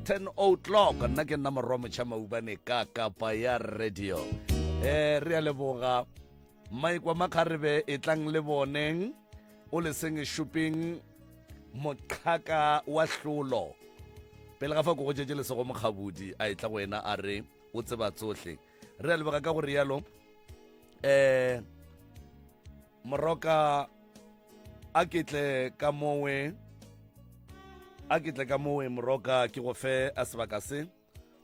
10 o'clock. Nna ke nna morwa motšha maubane ka kapa ya radio. Eh re a leboga Maikwa Makgarebe e tlang le boneng o leseng shopping moqhaka wa hlolo. Pele ga fa ko go tšetše lesego mokgabudi a etla go wena a re o tseba tsohle. Re a leboga ka go rialo eh moroka a ke tle ka mowe a ke tle ka mowe moroka ke go fe a sebaka se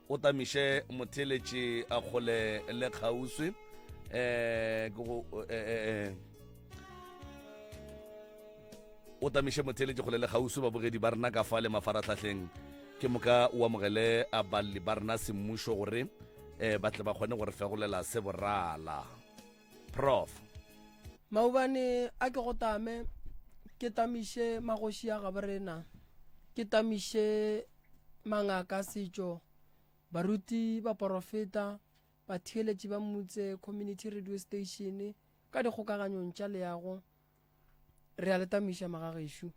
o tamiše motheeletši a kgole le kgauswi eh ke go eh, eh, eh. o tamiše motheeletši kgole le kgauswi babogedi ba rena ka fa le mafaratlhahleng ke moka o amogele a balli ba rena semmušo gore um ba tle ba kgone go re fegolela se borala prof Maobane a ke go tame, ke tamiše magoši a gabo rena, ke tamiše mangaka a setšo, baruti, baporofeta, batheeletši ba Mmutse Community Radio Station ka dikgokaganyong tša leago. Re a le tamiša magagešo.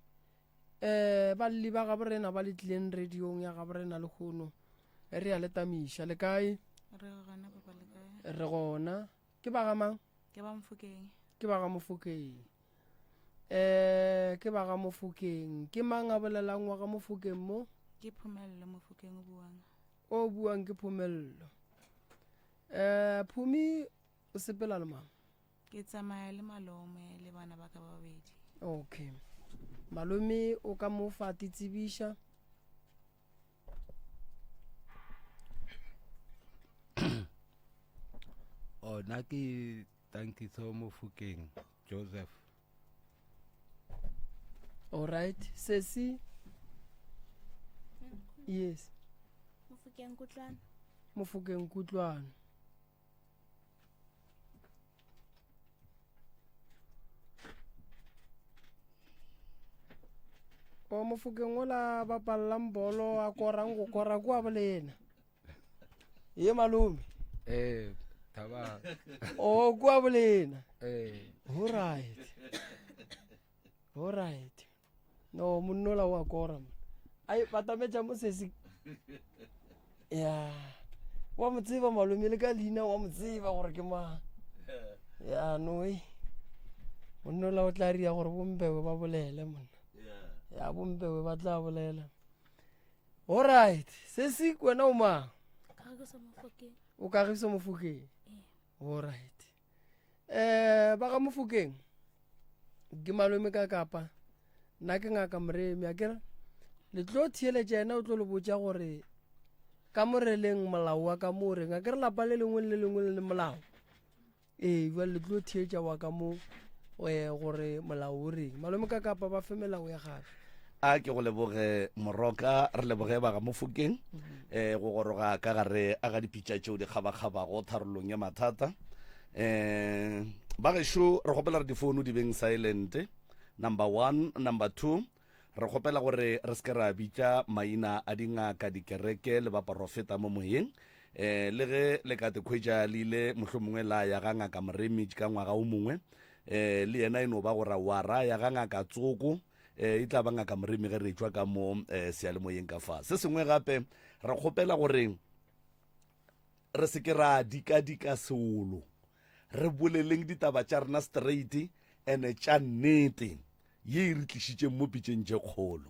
Um balli ba gabo rena ba le tlileng radiong ya gabo rena lehono, re a le tamiša. Le kae? Re gona papa, le kae? Re gona. Ke ba ga mang? Ke ba Mofokeng. Ke ba ga Mofokeng. Eh, ke ba ga Mofokeng. Ke mang a bolelang wa ga Mofokeng mo? Ke Phumello Mofokeng o buang. O buang ke Phumello. Eh, Phumi o sepela le mang? Ke tsamaya le malome le bana ba ka ba babedi. Okay. Malome o ka mo fa titsebiša? Oh, nna ke Tankiso Mofokeng Joseph. All right, sesi. Yes. Mofokeng Kutlwano. Mofokeng Kutlwano. O Mofokeng ola bapallang bolo a korang go kora kua bolena. Ye malome. Eh, thaba. O kua bolena. Eh. All right. All right. No, monnola wa kora man. Ai batametša mo sesi. Ya. Wa mo tseba malome le ka leina wa mo tseba gore ke mang. Ya no e. Monnola o tla ria gore bompewe ba bolele monna. Ya bompewe ba tla bolela. All right. Sesi wena o mang? Kagiso Mofokeng. O Kagiso Mofokeng. All right. Eh ba ga Mofokeng. Ke malome ka kapa. Nna ke ngaka Moremi a kere le tlo theeletša yena o tlo le botša gore ka moreleng molao wa ka mo reng a kere lapa le lengwe le lengwe le le molao. Ee, bjale le tlo theetša wa ka mo eh, gore molao o reng. Malome ka kapa ba fe melao ya gage. A ke go leboge Moroka, re leboge ba ga Mofokeng eh go goroga ka gare a ga dipitša tšeo di kgabakgabago tharollong ya mathata. Eh ba gešo re kgopela re difounu di beng silent. Number 1, number 2 Re kgopela gore re se ke ra bitša maina a dingaka, dikereke le baporofeta mo moyeng. Um le ge le ka te khwetša le ile mohlomongwe la ya ga ngaka Moremi ka ngwaga o mongwe, um le yena e no ba gore wa ra ya ga ngaka Tsoko, um e tla ba ngaka Moremi ge re etšwa ka mo um seyalemoyeng ka fa. Se sengwe gape re kgopela gore re se ke ra dikadika seolo, re boleleng ditaba tša rena straight ene tša nnete. ye e re tlišitšeng mo pitšeng tše kgolo.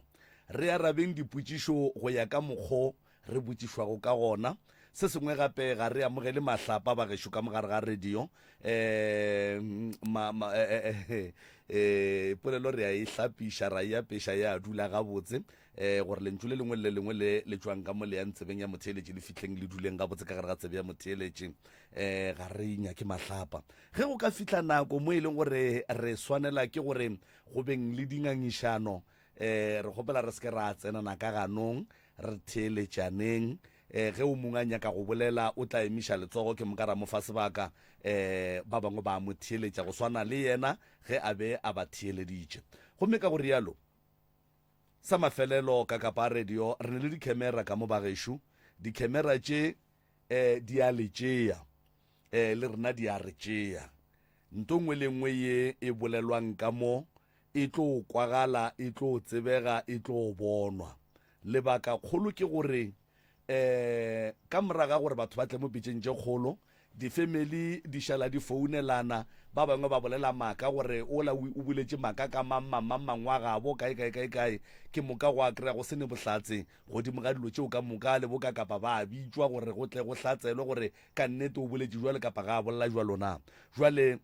Re arabeng dipotšišo go ya ka mokgo re botšišwago ka gona. Se sengwe gape, ga re amogele mahlapa bagešo ka mogare ga radio. Um ma, ma, eh, eh, eh, eh, polelo re a e hlapiša, ra e apeša ya dula gabotse, eh, gore lentšu le lengwe le le lengwe le le tšwang ka mo le yang tsebeng ya motheeletši le fihleng le duleng gabotse ka gare ga tsebe ya motheeletši. Eh, ga re nyake mahlapa. Ge go ka fihla nako mo e leng gore re swanela ke gore go beng le dingangišano, um re kgopela re se ke ra tsenana ka ganong, re theeletšaneng. Um ge o mongwe a nyaka go bolela, o tla emiša letsogo, ke moka ra mo fa sebaka, um ba bangwe ba mo theeletša go swana le yena ge a be a ba theeleditše. Gomme ka go rialo, sa mafelelo, ka kapa radio, re ne le dikhemera ka mo bagešo. Dikhemera tše um di a le tšea. eh, le rena di a re tšea. Nto nngwe le nngwe ye e bolelwang ka mo e tlo kwagala, e tlo tsebega, e tlo bonwa. Lebaka kgolo ke gore. Um ka moraga gore batho ba tle mo pitšeng tše kgolo, difemeli di šala di founelana, ba bangwe ba bolela maaka gore ola o o boletše maaka ka mang mang mang mang wa gabo kae kae kae kae, ke moka gwa kry-a go se ne bohlatse godimo ga dilo tšeo ka moka, le bokakapa ba a bitšwa gore go tle go hlatselwe gore ka nnete o boletše jwalo kapa ga a bolela jwalo na. Jwale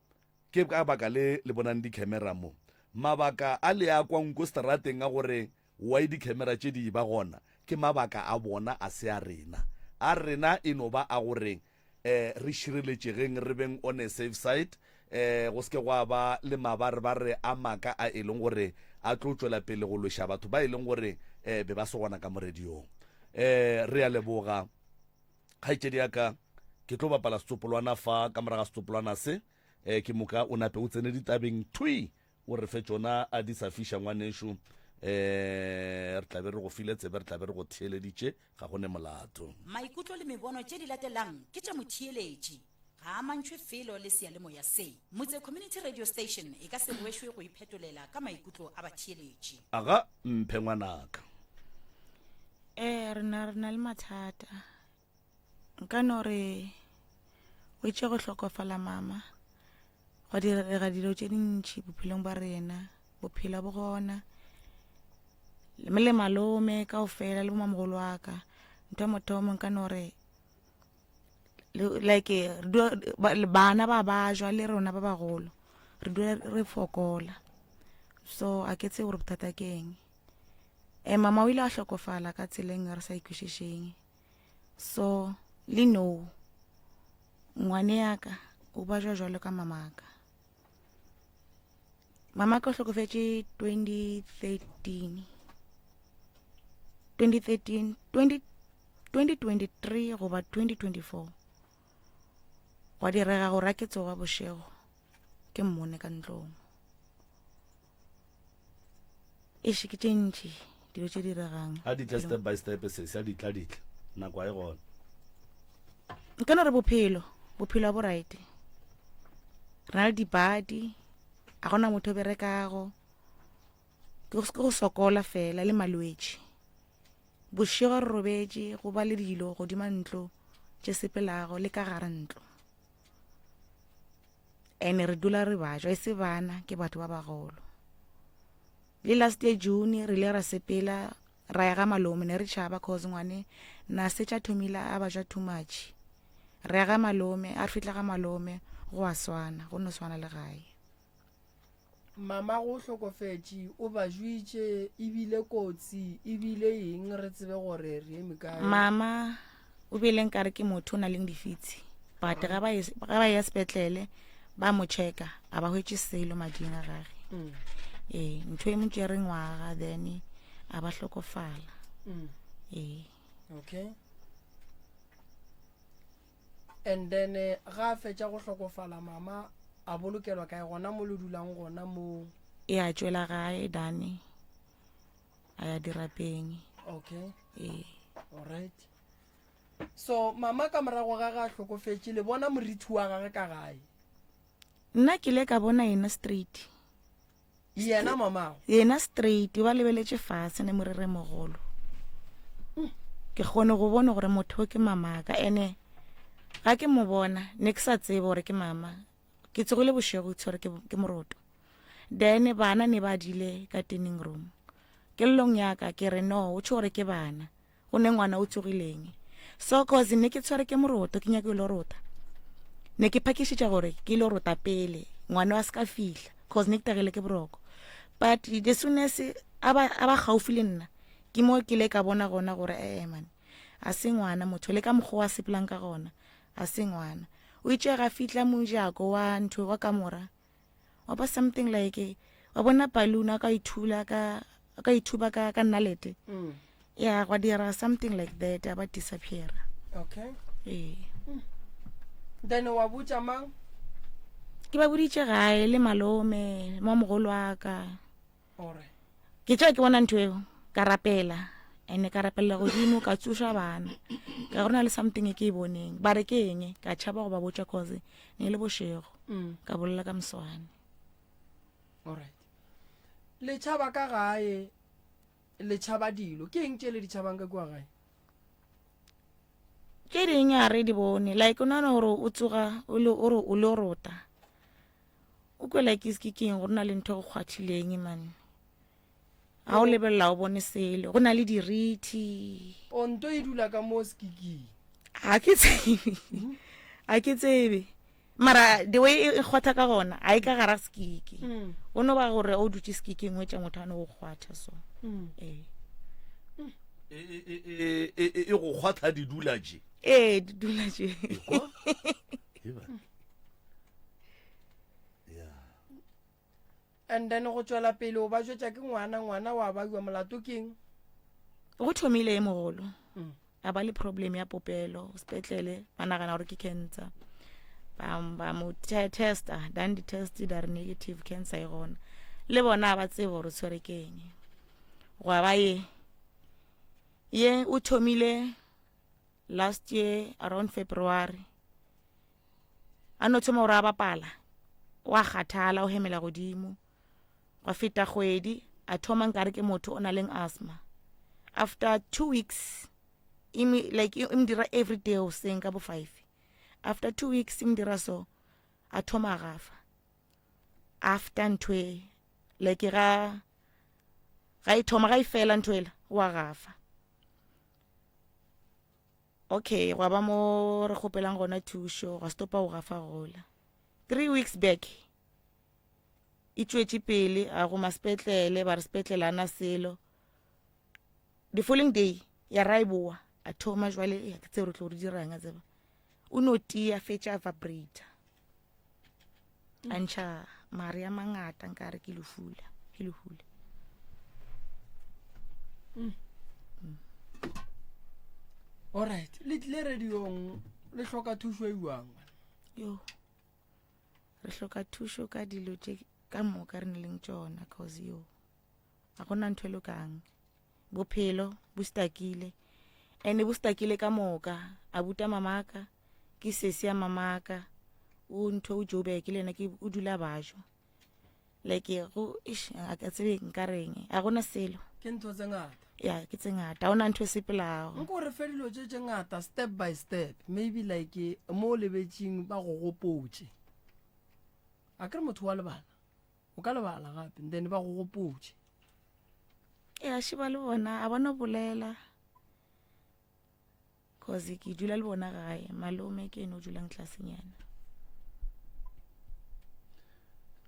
ke ka baka le le bonang di-camera mo. Mabaka a le a kwang ko seterateng a gore Why di camera tše di eba gona ke mabaka a bona a se a rena. A rena e no ba a gore eh re šireletšegeng re beng on a safe side eh go se ke gwa ba le mabarebare a maka a e leng gore a tlo tšwela pele go lweša batho ba e leng gore eh be ba se gona ka mo radiong. Eh re a leboga kgaetšedi ya ka ke tlo bapala setsopolwana fa ka moraga setsopolwana se eh ke moka o nape o tsene ditabeng thwi O re fe tšona a di sa fiša ngwanešu. Um re tla be re go file tsebe, re tla be re go theeleditše, ga go ne molato. Maikutlo le mebono tše di latelang ke tša motheeletši, ga a amantšhwe felo le seyalemoya se. Motse Community Radio Station e ka se rwešwe go iphetolela ka maikutlo a batheeletši. Aga, mphe ngwanaka. Ee, rena re na le mathata. Nka no re go itše go hlokofala mama gwa direga dilo tše dintši bophelong ba rena bophelo bo gona le malome kaofela le bomamogolo wa ka ntho ya mothomo nka no re like bana ba bajwa le rona ba bagolo re dula re fokola so a ke tsebe gore bothata ke eng um mama o ile a hlokofala ka tseleng re sa ikwešišeng so le no ngwane yaka o bajwa jwalo ka mamaka mamaka o hlokofetše 2013 2013 20, 2023 goba 2024 gwa direga gore a ke tsoga bošego ke mmone ka ntlong Eish ke tše ntši dilo tše diregang. A di tle step by step sesi, a di tla di tla. Nako a e gona. Nka no re bophelo, bophelo bo right. Re na le dibadi, a gona motho o berekago. Ke go sokola fela le malwetši. Bošego re robetše go ba le dilo godima ntlo tše sepelago le ka gare ntlo. Ene re dula re bajwa e se bana ke batho ba bagolo. Le last year June re ile ra sepela ra ya ga malome ne re tšhaba cause ngwane na setša thomile a bajwa too much. Re ya ga malome a re fihla ga malome go a swana go no swana le gae. Mamago o hlokofetše, o ba jwitše, e bile kotsi, e bile eng, re tsebe gore re eme kae. Mama o bile nkare ke motho o na leng difitsi but ga ba ga ba ya sepetlele ba mo checka a ba hwetše selo mading a gage mm. ee ntho e mo tšere ngwaga then a ba hlokofala mm. ee okay And then ga a fetša go hlokofala mama a bolokelwa kae gona mo le dulang gona mo? E a tšwela gae dane a ya dirapeng. Okay. Ee. Alright. So mama ka morago ga ga a hlokofetše le bona morithi wa gage ka gae? Nna ke ile ka bona yena straight. Yena mamago? Yena straight ba lebeletše fase ne morere mogolo. Ke kgone go bona gore motho ke mamaka ene ga ke mo bona ne ke sa tsebe gore ke mama. Ke tsogile bošego ke tshwere ke moroto. Then bana ne ba dile ka dining room. Kellong ya ka ke re no o tšho gore ke bana. Go ne ngwana o tsogileng. So cause ne ke tshwere ke moroto ke nyaka ilo rota. Ne ke phakišetša gore ke ilo rota pele ngwana wa se ka fihla cause ne ke tagile ke boroko. But the soon as a ba a ba gaufi le nna ke mo ke ile ka bona gona gore ee man a se ngwana motho le ka mokgwa wa sepelang ka gona a se ngwana. O itše ga fihla mojako wa ntho wa kamora wa ba something like wa bona balloon a ka ithula ka ka ithuba ka ka nnalete mm. ya gwa dira something like that a ba disappear okay ee mm. then wa botša mang ke ba boditše gae le malome mo mogolo wa ka Ke tšea ke bona ntho eo ka rapela and ka rapelela godimo ka tsoša bana ka go na le something e ke e boneng ba re ke eng ka tšhaba go ba botša cause ne e le bošego mm. ka bolela ka moswane alright le tšhaba ka gae le tšhaba dilo ke eng tše le di tšhabang ka kua gae Tše ding a re di bone like o nagana gore o tsoga o le o re o le rota o kwe like ke keng gore na le ntho e go kgwathileng man ga o lebelela o bone selo go na le dirithi o nto e dula ka mo sekiking ga ke tsebe ga ke tsebe mara the way e kgwatha ka gona ga e ka gara sekiki mm. o no ba gore o dutse sekiking o etša motho a ne go kgwatha so mm. ee e, e, e, e go kgwatha di dula je ee di dula je And then go tšwela pele o ba jwetša ke ngwana, ngwana wa baiwa molato keng? Go thomile e mogolo mm. a ba le problem ya popelo sepetlele ba nagana gore ke cancer ba ba mo testa dan di test da re negative cancer e gona le bona ba tsebe gore tshwere ke eng gwa ba ye ye o thomile last year around February a no thoma gore a bapala wa kgathala o hemela godimo gwa feta kgwedi a thoma nkare ke motho o na leng asthma after two weeks imi like e mo dira every day hoseng ka bo five after two weeks e mo dira so a thoma a gafa after ntho e like ga ga e thoma ga e fela ntho ela wa gafa Okay, gwa ba mo re kgopelang gona thušo, gwa stopa go gafa gola. 3 weeks back e tšwetše pele a go masepetlele ba re sepetlele ana selo. The following day ya ra e boa a thoma jwale ya ke tsebe re tlo re dirang a tseba. O no tia fetša vibrator. A ntšha mare a mangata nkare ke lefula, ke lehula. Mm. Alright, le tlile radiong le hloka thušo e jwang? Yo. Re hloka thušo ka dilo tše ka moka re nileng tšona cause yo. A gona ntho e lokang. Bophelo bo stakile. Ene bo stakile ka moka. A buta mamaka ke sesi ya mamaka. O ntho o Joburg le yena ke o dula bajo. Like go ish a ka tsebe nka reng. A gona selo. Ke ntho tse ngata. Ya ke tse ngata. Ha ona ntho e sepelago. Nko re fe dilo tše tše ngata step by step. Maybe like mo o lebetšeng ba go gopotše. A kere motho wa lebala. O ka lebala gape and then ba go gopotše. Ya shiba le bona a bona bolela. Cause ke dula le bona gae malome ke ene o dulang tlasenyana.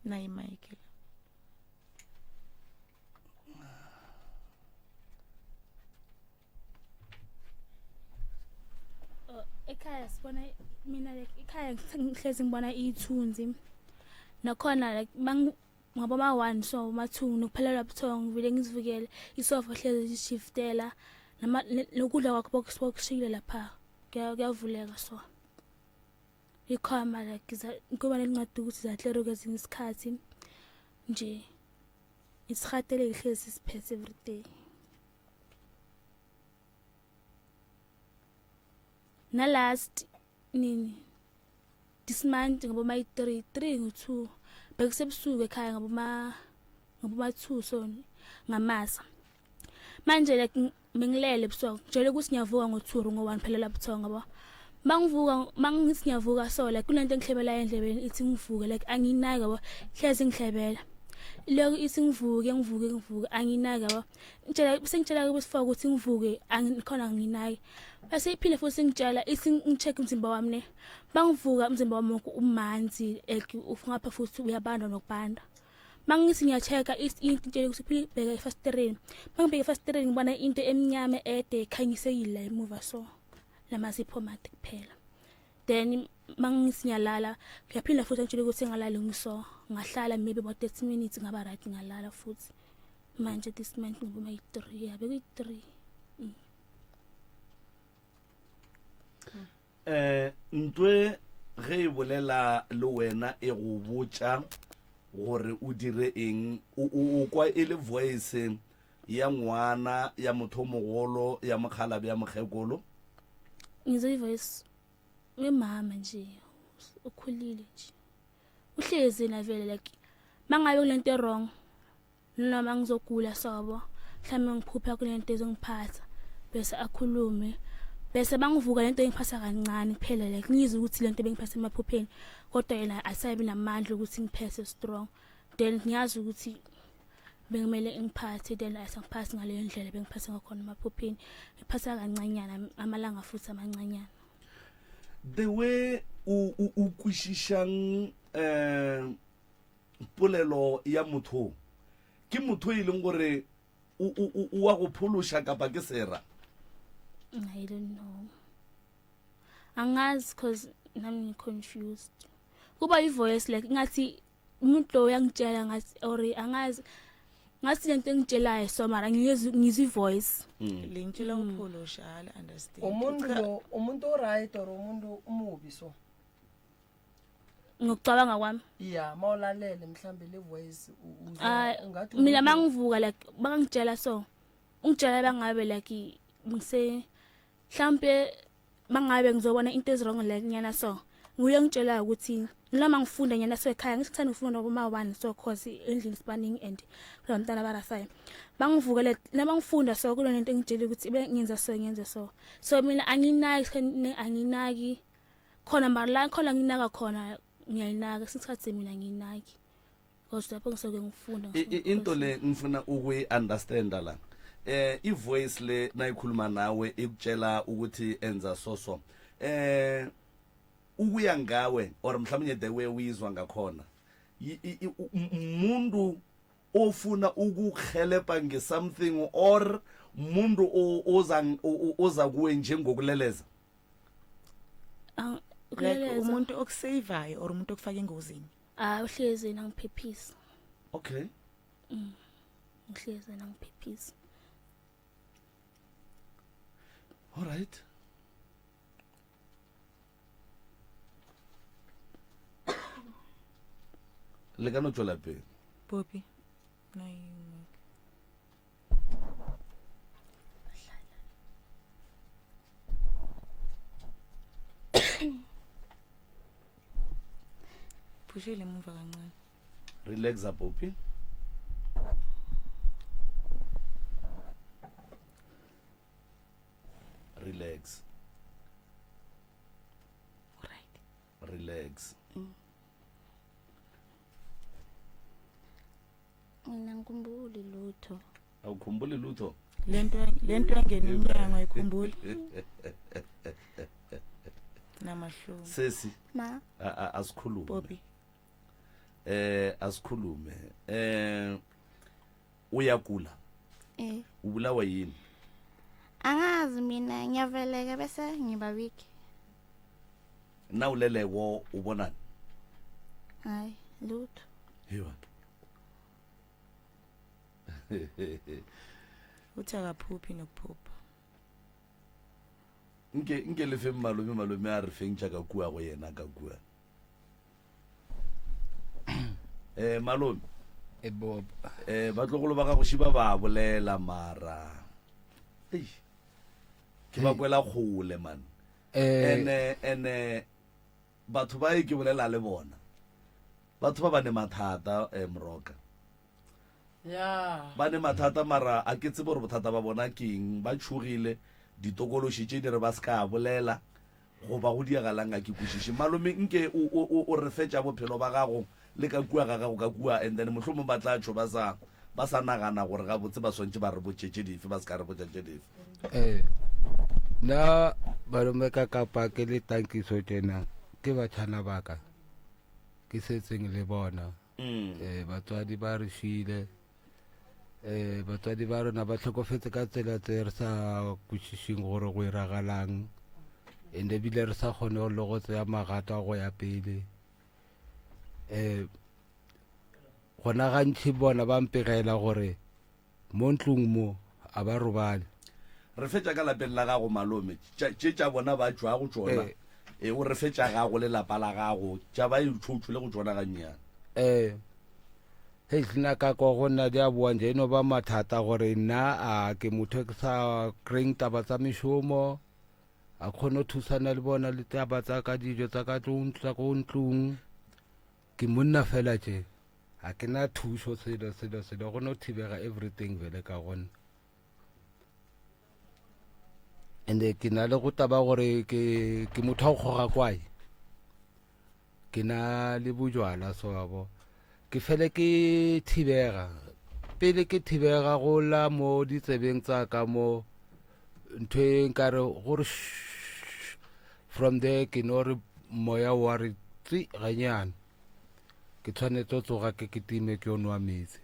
Nai Michael. Oh, ekhaya sibona mina like ekhaya ngihlezi ngibona iy'thunzi nakhona like ngabo ma-one so ma-two nokuphelelwa buthongo ngivele ngizivukele isofa hlezi zishiftela nokudla kwakho bokushiyile lapha kuyavuleka so ikhwama like kuba nencwadi ukuthi zatlero kwezinye isikhathi nje isihatele ihlezi siphethe everyday na last nini this month ngabo ma 3 3 ngo 2 bekusebusuku ekhaya ngabo ma ngabo ma 2 so ngamasa manje like bengilele ebusuku ngijwayele ukuthi ngiyavuka ngo-2 or ngo-1 phela labuthongo yabo mangivuka mangithi ngiyavuka so like kunento engihlebela endlebeni ithi ngivuke like anginaki yabo hlezi ngihlebela lokhu ithi ngivuke ngivuke ngivuke anginaki yabo ngitshela sengitshela kubesifaka ukuthi ngivuke angikhona nginaki bese iphinde futhi ngitshela ithi ngicheck umzimba wami ne mangivuka umzimba wami wonke umanzi like ufungapha futhi uyabanda nokubanda mangithi ngiya-check-a into intshela ukuthi phile bheka efasitereni mangibheka efasitereni ngibona into emnyama ede ekhanyisekile la emuva so namazipho made kuphela then mangithi ngiyalala ngiyaphinda futhi angitshela ukuthi ngalali ngiso ngahlala maybe about 30 minutes ngaba right ngalala futhi manje this month ngiboma yi-3 ya bekuyi-3 mm. Eh, ntwe ge e bolela le wena e go botša gore o dire eng o kwa e le voice ya ngwana ya motho mogolo ya mokgalabe ya mokgekolo ngizwe ivoice wemama nje ukhulile nje uhlezi na vele like mangabe kunento wrong noma ngizogula sobo mhlawumbe ngiphupha kunento ezongiphatha bese akhulume. Bese bangivuka lento engiphatha kancane kuphela like ngizwe ukuthi lento bengiphatha emaphupheni kodwa yena asabi namandla ukuthi ngiphethe strong. Then ngiyazi ukuthi bekumele ngiphathe then asangiphathi ngaleyo ndlela bengiphathe ngakhona emaphupheni. Ngiphatha kancanyana amalanga futhi amancanyana. The way o o o kwešišang um polelo ya motho ke motho e leng gore o o o wa go phološa kapa ke sera? I don't know. Angazi cause nami ngi-confused. Kuba i-voice like ngathi umuntu lo uyangitshela ngathi or angazi ngathi lento engitshelayo so mara ngiyezwa ngizwa i-voice. Lentšu la go phološa ga le understand. Umuntu lo umuntu o-right or umuntu umubi so? Ngokucabanga kwami. Ya, mawulalele mhlambe le voice u- uzwa Ah, ungathi mina umuntu- mangivuka like bangangitshela so ungitshela bangabe like ngise mhlambe mangabe ngizobona into ezi-wrong like nyana so nguye ngitshela ukuthi noma ngifunda nyana so ekhaya ngisithanda ukufunda kuma one so cause endlini sibaningi and kulabantwana abarasayo bangivukele noma ngifunda so kunento engitshela ukuthi ibe ngenza so ngenza so so mina anginaki anginaki khona mara la khona nginaka khona ngiyayinaka sikhathi mina nginaki because lapho ngisuke ngifunda. Into le ngifuna ukuyi-understanda la, i-voice le nayikhuluma nawe ikutshela ukuthi enza so so, ukuya ngawe or mhlawumnye the way uyizwa ngakhona, umuntu ofuna ukuhelebha nge-something or umuntu oza oza kuwe njengokuleleza? Like Ukuleleza. umuntu okusavayo or umuntu okufaka engozini? Ah, uhlezi nangiphephisa. Okay. Ngihlezi nangiphephisa. All right, le ka no tswela pele. Poppy, no, you phushele emuva kancane. Relaxa, Poppy. Relax. Right. Relax. Mina ngikhumbuli lutho. Awukhumbuli lutho? Lento yangena umnyango ayikhumbuli namahloni. Sesi. Ma. Asikhulume. Poppy. Asikhulume. Uyagula? Eh. Ubulawa yini? Angazi mina, ngiyaveleka bese ngiba weak. Nawuleleko ubonani? Hayi, lutho. Hiwa. Uthi akaphuphi nokuphupha. Nke le feng malome, malome a re feng tša ka kua go yena ka kua. Malome. E bob. Batlogolo ba gago šiba ba bolela mara. Ei. Ke ba kwela kgole man. Ene batho ba e ke bolela le bona. Batho ba ba ne mathata Moroka. Ya. Ba ne mathata mara a ke tsebe gore bothata ba bona ke eng, ba tšhogile ditokološi tše di re ba se ka bolela goba go diagalang a ke kwešiše. Malome nke o re fetša bophelo ba gago le ka kua ga gago ka kua, and then mohlomong ba tla tšho ba sa ba sa nagana gore gabotse ba swantše ba re botše tše dife ba se ka re botša tše dife. Nna malome ka kapa ke le tankiso tjena ke batšhana ba ka ke setseng le bona. Batswadi ba re šile, batswadi ba rena ba hlokofetse ka tsela tse re sa kwešišeng gore go iragalang, and ebile re sa kgone le go tseya magato a go ya pele. Gona gantši bona ba mpegela gore mo ntlong mo a ba robale. Re fetša ka lapeng la gago malome, tše tša bona ba tšwa go tšona. O re fetša gago le lapa la gago, tša ba e tšhotšhole go tšona gannyane. Hei, nna ka kwa go nna di a boa nje, e no ba mathata gore nna a ke motho ke sa kry-eng taba tsa mešomo, a kgone go thusana le bona le taba tsa ka dijo tsa ka tlong, tsa ko ntlong. Ke monna fela tše, ga ke na thušo selo selo selo, go no thibega everything vele ka gona. And ke na le go taba gore ke ke motho wa go kgoga kwae. Ke na le bojwala so wa bo. Ke fele ke thibega. Pele ke thibega go la mo ditsebeng tsa ka mo ntho e nkare gore from there ke no re moya wa re tsi ganyane. Ke tshwanetse go tsoga ke kitime ke yo nwa metsi.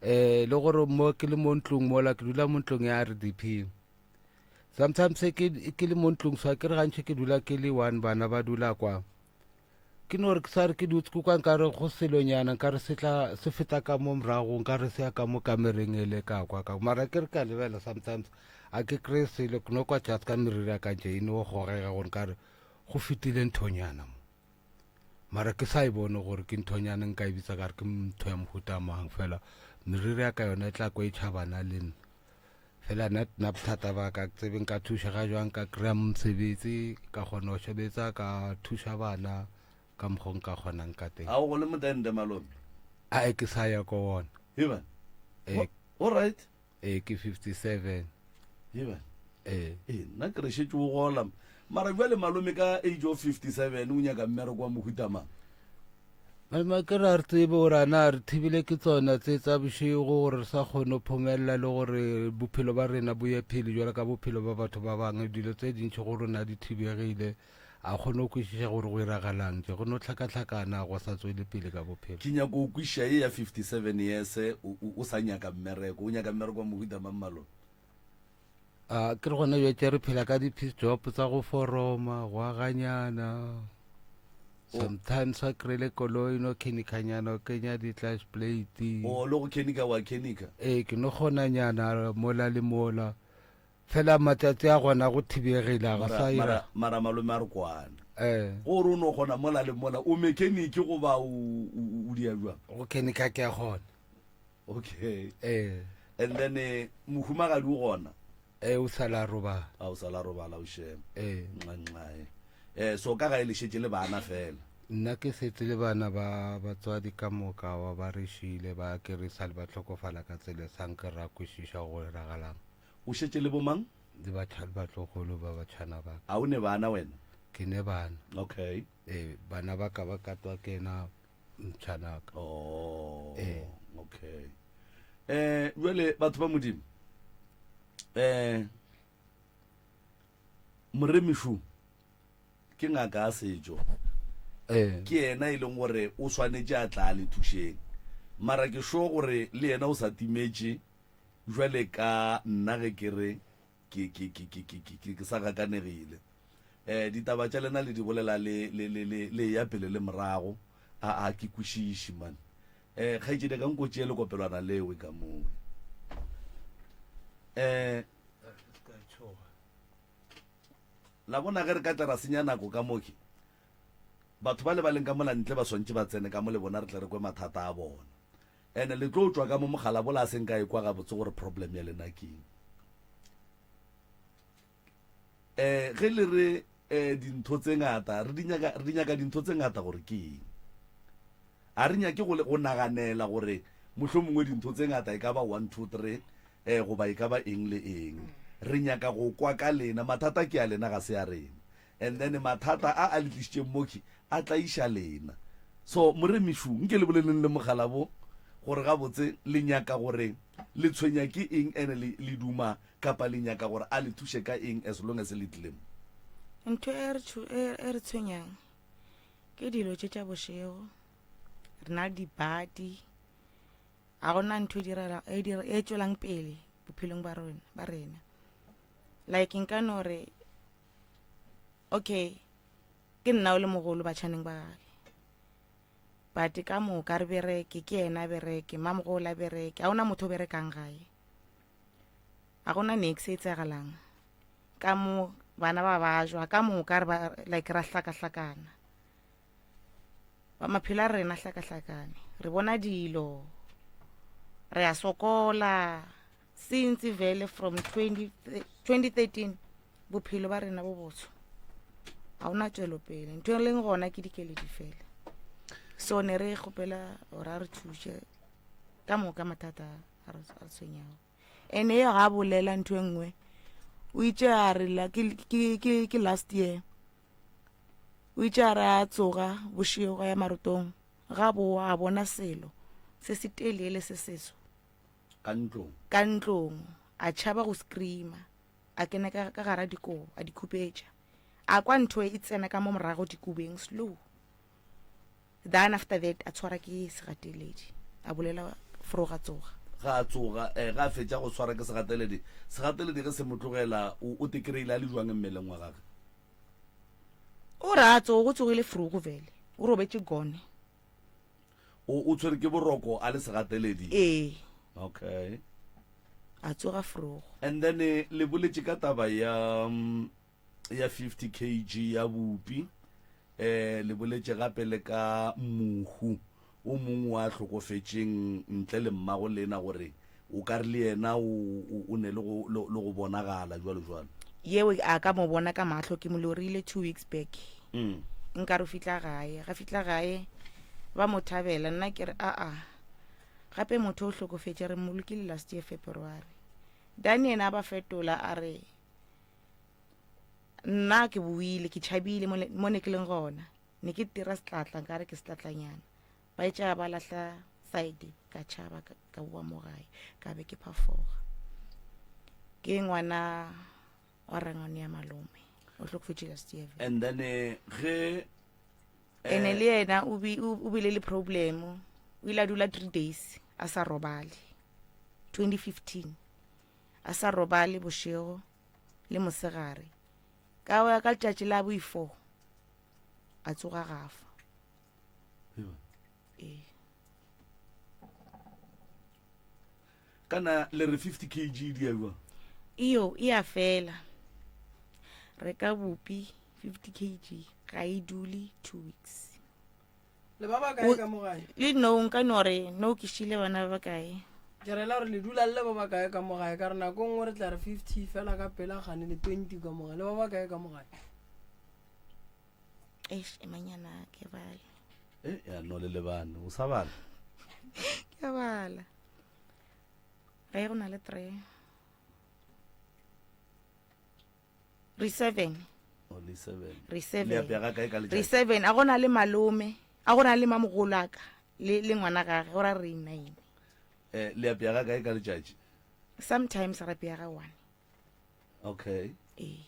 Eh le gore mo ke le mo ntlong mola ke dula mo ntlong ya RDP. Sometimes ke ke le mo ntlong so ke re gantši ke dula ke le one bana ba dula kwa. Ke no re ke sa re ke dutse kwa nkare go selonyana nkare se tla se feta ka mo morago nkare se ya ka mo kamereng e le ka kwa ka mara ke re ka lebela sometimes a ke kry selo ke no kwa just ka meriri ya ka nje e no gogega gore nkare go fetile nthonyana mo. Mara ke sa e bone gore ke nthonyana nka e bitsa ka re ke ntho ya mohuta mang fela meriri ya ka yona e tla kwa e tšhabana le nna fela nna nna bothata ba ka ke tsebe nka thušega jwang ka kry-a mosebetsi ka kgona go sebetsa ka thuša bana ka mokgwa o nka kgonang ka teng. A o gole motende malome? Ae ke sa ya ko ona. Heba. Ee. All right. Ee ke 57. Heba. Ee. Ee nna ke re šetše o gola mara bjale malome ka age of 57 o nyaka mmereko wa mohuta mang? Malome ke re a re tsebe gore a na re thibile ke tsona tse tsa bošego gore re sa kgone go phomelela le gore bophelo ba rena bo ye pele jwalo ka bophelo ba batho ba bangwe dilo tse dintši go rona di thibegile a kgone go kwešiša gore go iragalang tše go no hlakahlakana go sa tswele pele ka bophelo. Ke nyaka go kwešiša ye ya 57 years o sa nyaka mmereko o nyaka mmereko wa mohuta mang malome? A ke re gona bja tše re phela ka di-piece job tsa go foroma go aganyana sometimes wa kry-ile koloi no khenikanyana o kenya di-clutch plate o le go khenika wa khenika ee ke no kgonanyana mola le mola fela matsatsi a gona go thibegile ga sa ira mara malome a re kwana ee gore o no kgona mola le mola o mechaniki goba o dia jwang go khenika ke a kgona Okay. Ee. And then eh, mohumagadi o gona? Ee, o sala a robala. A o sala a robala o shema. Ee. Nxa-nxae. Eh, so ka gae le šetše le bana fela? Nna ke setse le bana ba batswadi ka moka wa ba re šile ba ke re sale ba hlokofala ka tsela sa nke ra kwešiša go iragalang. O šetše le bomang? Le batlogolo ba batšhana ba ka. A o ne bana wena? Ke ne bana. Okay. Ee, bana ba ka ba katwa ke ena mtšhanaka. Oh, Ee. okay. Eh, jwale batho ba Modimo. Eh, Moremišu ke ngaka ya setšo. Ee. Ke yena e leng gore o swanetše a tla le thušeng. Mara ke sure gore le yena o sa timetše jwale ka nna ge ke re ke ke ke ke ke ke ke sa gakanegile. Eh ditaba tša lena le di bolela le le le le le ya pele le morago. A a ke kwešiše man. Eh kgaetšedi ka nko tšee lekopelwana lewe ka mowe. Eh la bona ge re ka tla ra senya nako ka moke batho ba le ba leng ka mola ntle ba swantše ba tsene ka mo le bona re tle re kwe mathata a bona ene le tlo tšwa ka mo mogala bola a seng ka ekwa gabotse gore problem ya lena ke eng eh ge le re eh dintho tse ngata re di nyaka re di nyaka dintho tse ngata gore ke eng a re nyake go go naganela gore mohlomongwe dintho tse ngata e ka ba 1 2 3 eh goba e ka ba eng le eng re nyaka go kwa ka lena mathata ke a lena ga se a rena and then mathata a a le tlišitšeng moki a tlaiša lena so moremišu nke le boleleng le mogala bo gore gabotse le nyaka gore le tshwenya ke eng ene le duma Kapa le nyaka gore a le thuše ka eng as long as le tlile mo? Ntho e re e, e re tshwenyang ke dilo tše tša bošego. Re na le dibadi. Ga gona ntho e direla e dira e tšwelang pele bophelong ba rona ba rena. Like nka no re okay ke nna o le mogolo batšhaneng ba gage. But ka moka re bereke ke yena a bereke, mamogolo a bereke. Ga gona motho o berekang gae. Ga gona niks e tsagalang ka mo bana ba bajwa ka moka re ba like ra hlakahlakana ba maphelo a rena hlakahlakane re bona dilo re a sokola since vele from 20, 2013 bophelo ba rena bo botsho ga ona tšwelopele ntho e leng gona ke dikeledi fela so ne re kgopela gore a re thuše ka moka mathata a re tshwenyago ene eo ga a bolela ntho e nngwe. O itše a re la ke ke ke ke last year. O itše a re a tsoga bošego a ya marotong ga boa a bona selo se se telele se seso Ka ntlong. ka ntlong a tšhaba go screama a kena ka ka gara dikobo a di khupetša a kwa ntho e tsena ka mo morago dikobeng slow Then after that a tshwara ke segateledi a bolela froga tsoga. Ga a tsoga, eh, ga a fetša go tshwara ke segateledi, segateledi ge se mo tlogela, o, o te kry-ile a le jwang mmeleng wa gage? O re a tsoga, go tsogile frogo vele, o robetše gone. O, o tshwere ke boroko a le segateledi? Ee. Okay. A tsoga frogo. And then eh, le boletše ka taba ya, mm, ya 50 kg ya bupi eh le boletše gape le ka mohu o mongwe wa hlokofetšeng ntle le mmago lena gore o ka re le yena o ne le go bonagala jwalo jwalo. Yeo a ka mo bona ka mahlo ke mo lorile 2 weeks back. Mm. Nka re fitla gae, ga fitla gae ba mo thabela nna ke re a a gape motho o hlokofetše re mmolokile last year February. Dan yena a ba fetola a re nna ke boile ke tšhabile mo ne ke leng gona ne ke tira setlatla nkare ke setlatlanyana ba etša ba lahla side ka tšhaba ka boa mo gae ka be ke phafoga ke ngwana wa rangwane ya malome o hlokofetše last year and then eh, ge eh, ene le yena o bile le problem o ile a dula three days a sa robale 2015 a sa robale bošego le mosegare ka ya ka letšatši la boifo a tsoga gafa ee kana le re 50 kg di ya jwang iyo e a fela re ka bopi 50 kg ga e dule two weeks Le ba bakae ka mo gae? Le no nka no re no ke šile bana ba bakae. Ke rela gore le dula le le ba bakae ka mo gae ka re nako nngwe re tla re 50 fela ka pela gane le 20 ka mo gae. Le ba bakae ka mo gae? Eish, emanyana ke bale. Eh, ya no le lebane, o sa bala. Ke a bala. Ge go na le 3. Re 7. O le 7. Re 7. Le apega kae ka letšatši? Re 7. A gona le malome, a gona le mamogolo a ka le le ngwana gage, go ra re 9. Eh, le apega kae ka letšatši? Sometimes re apega ga 1. Okay. Ee.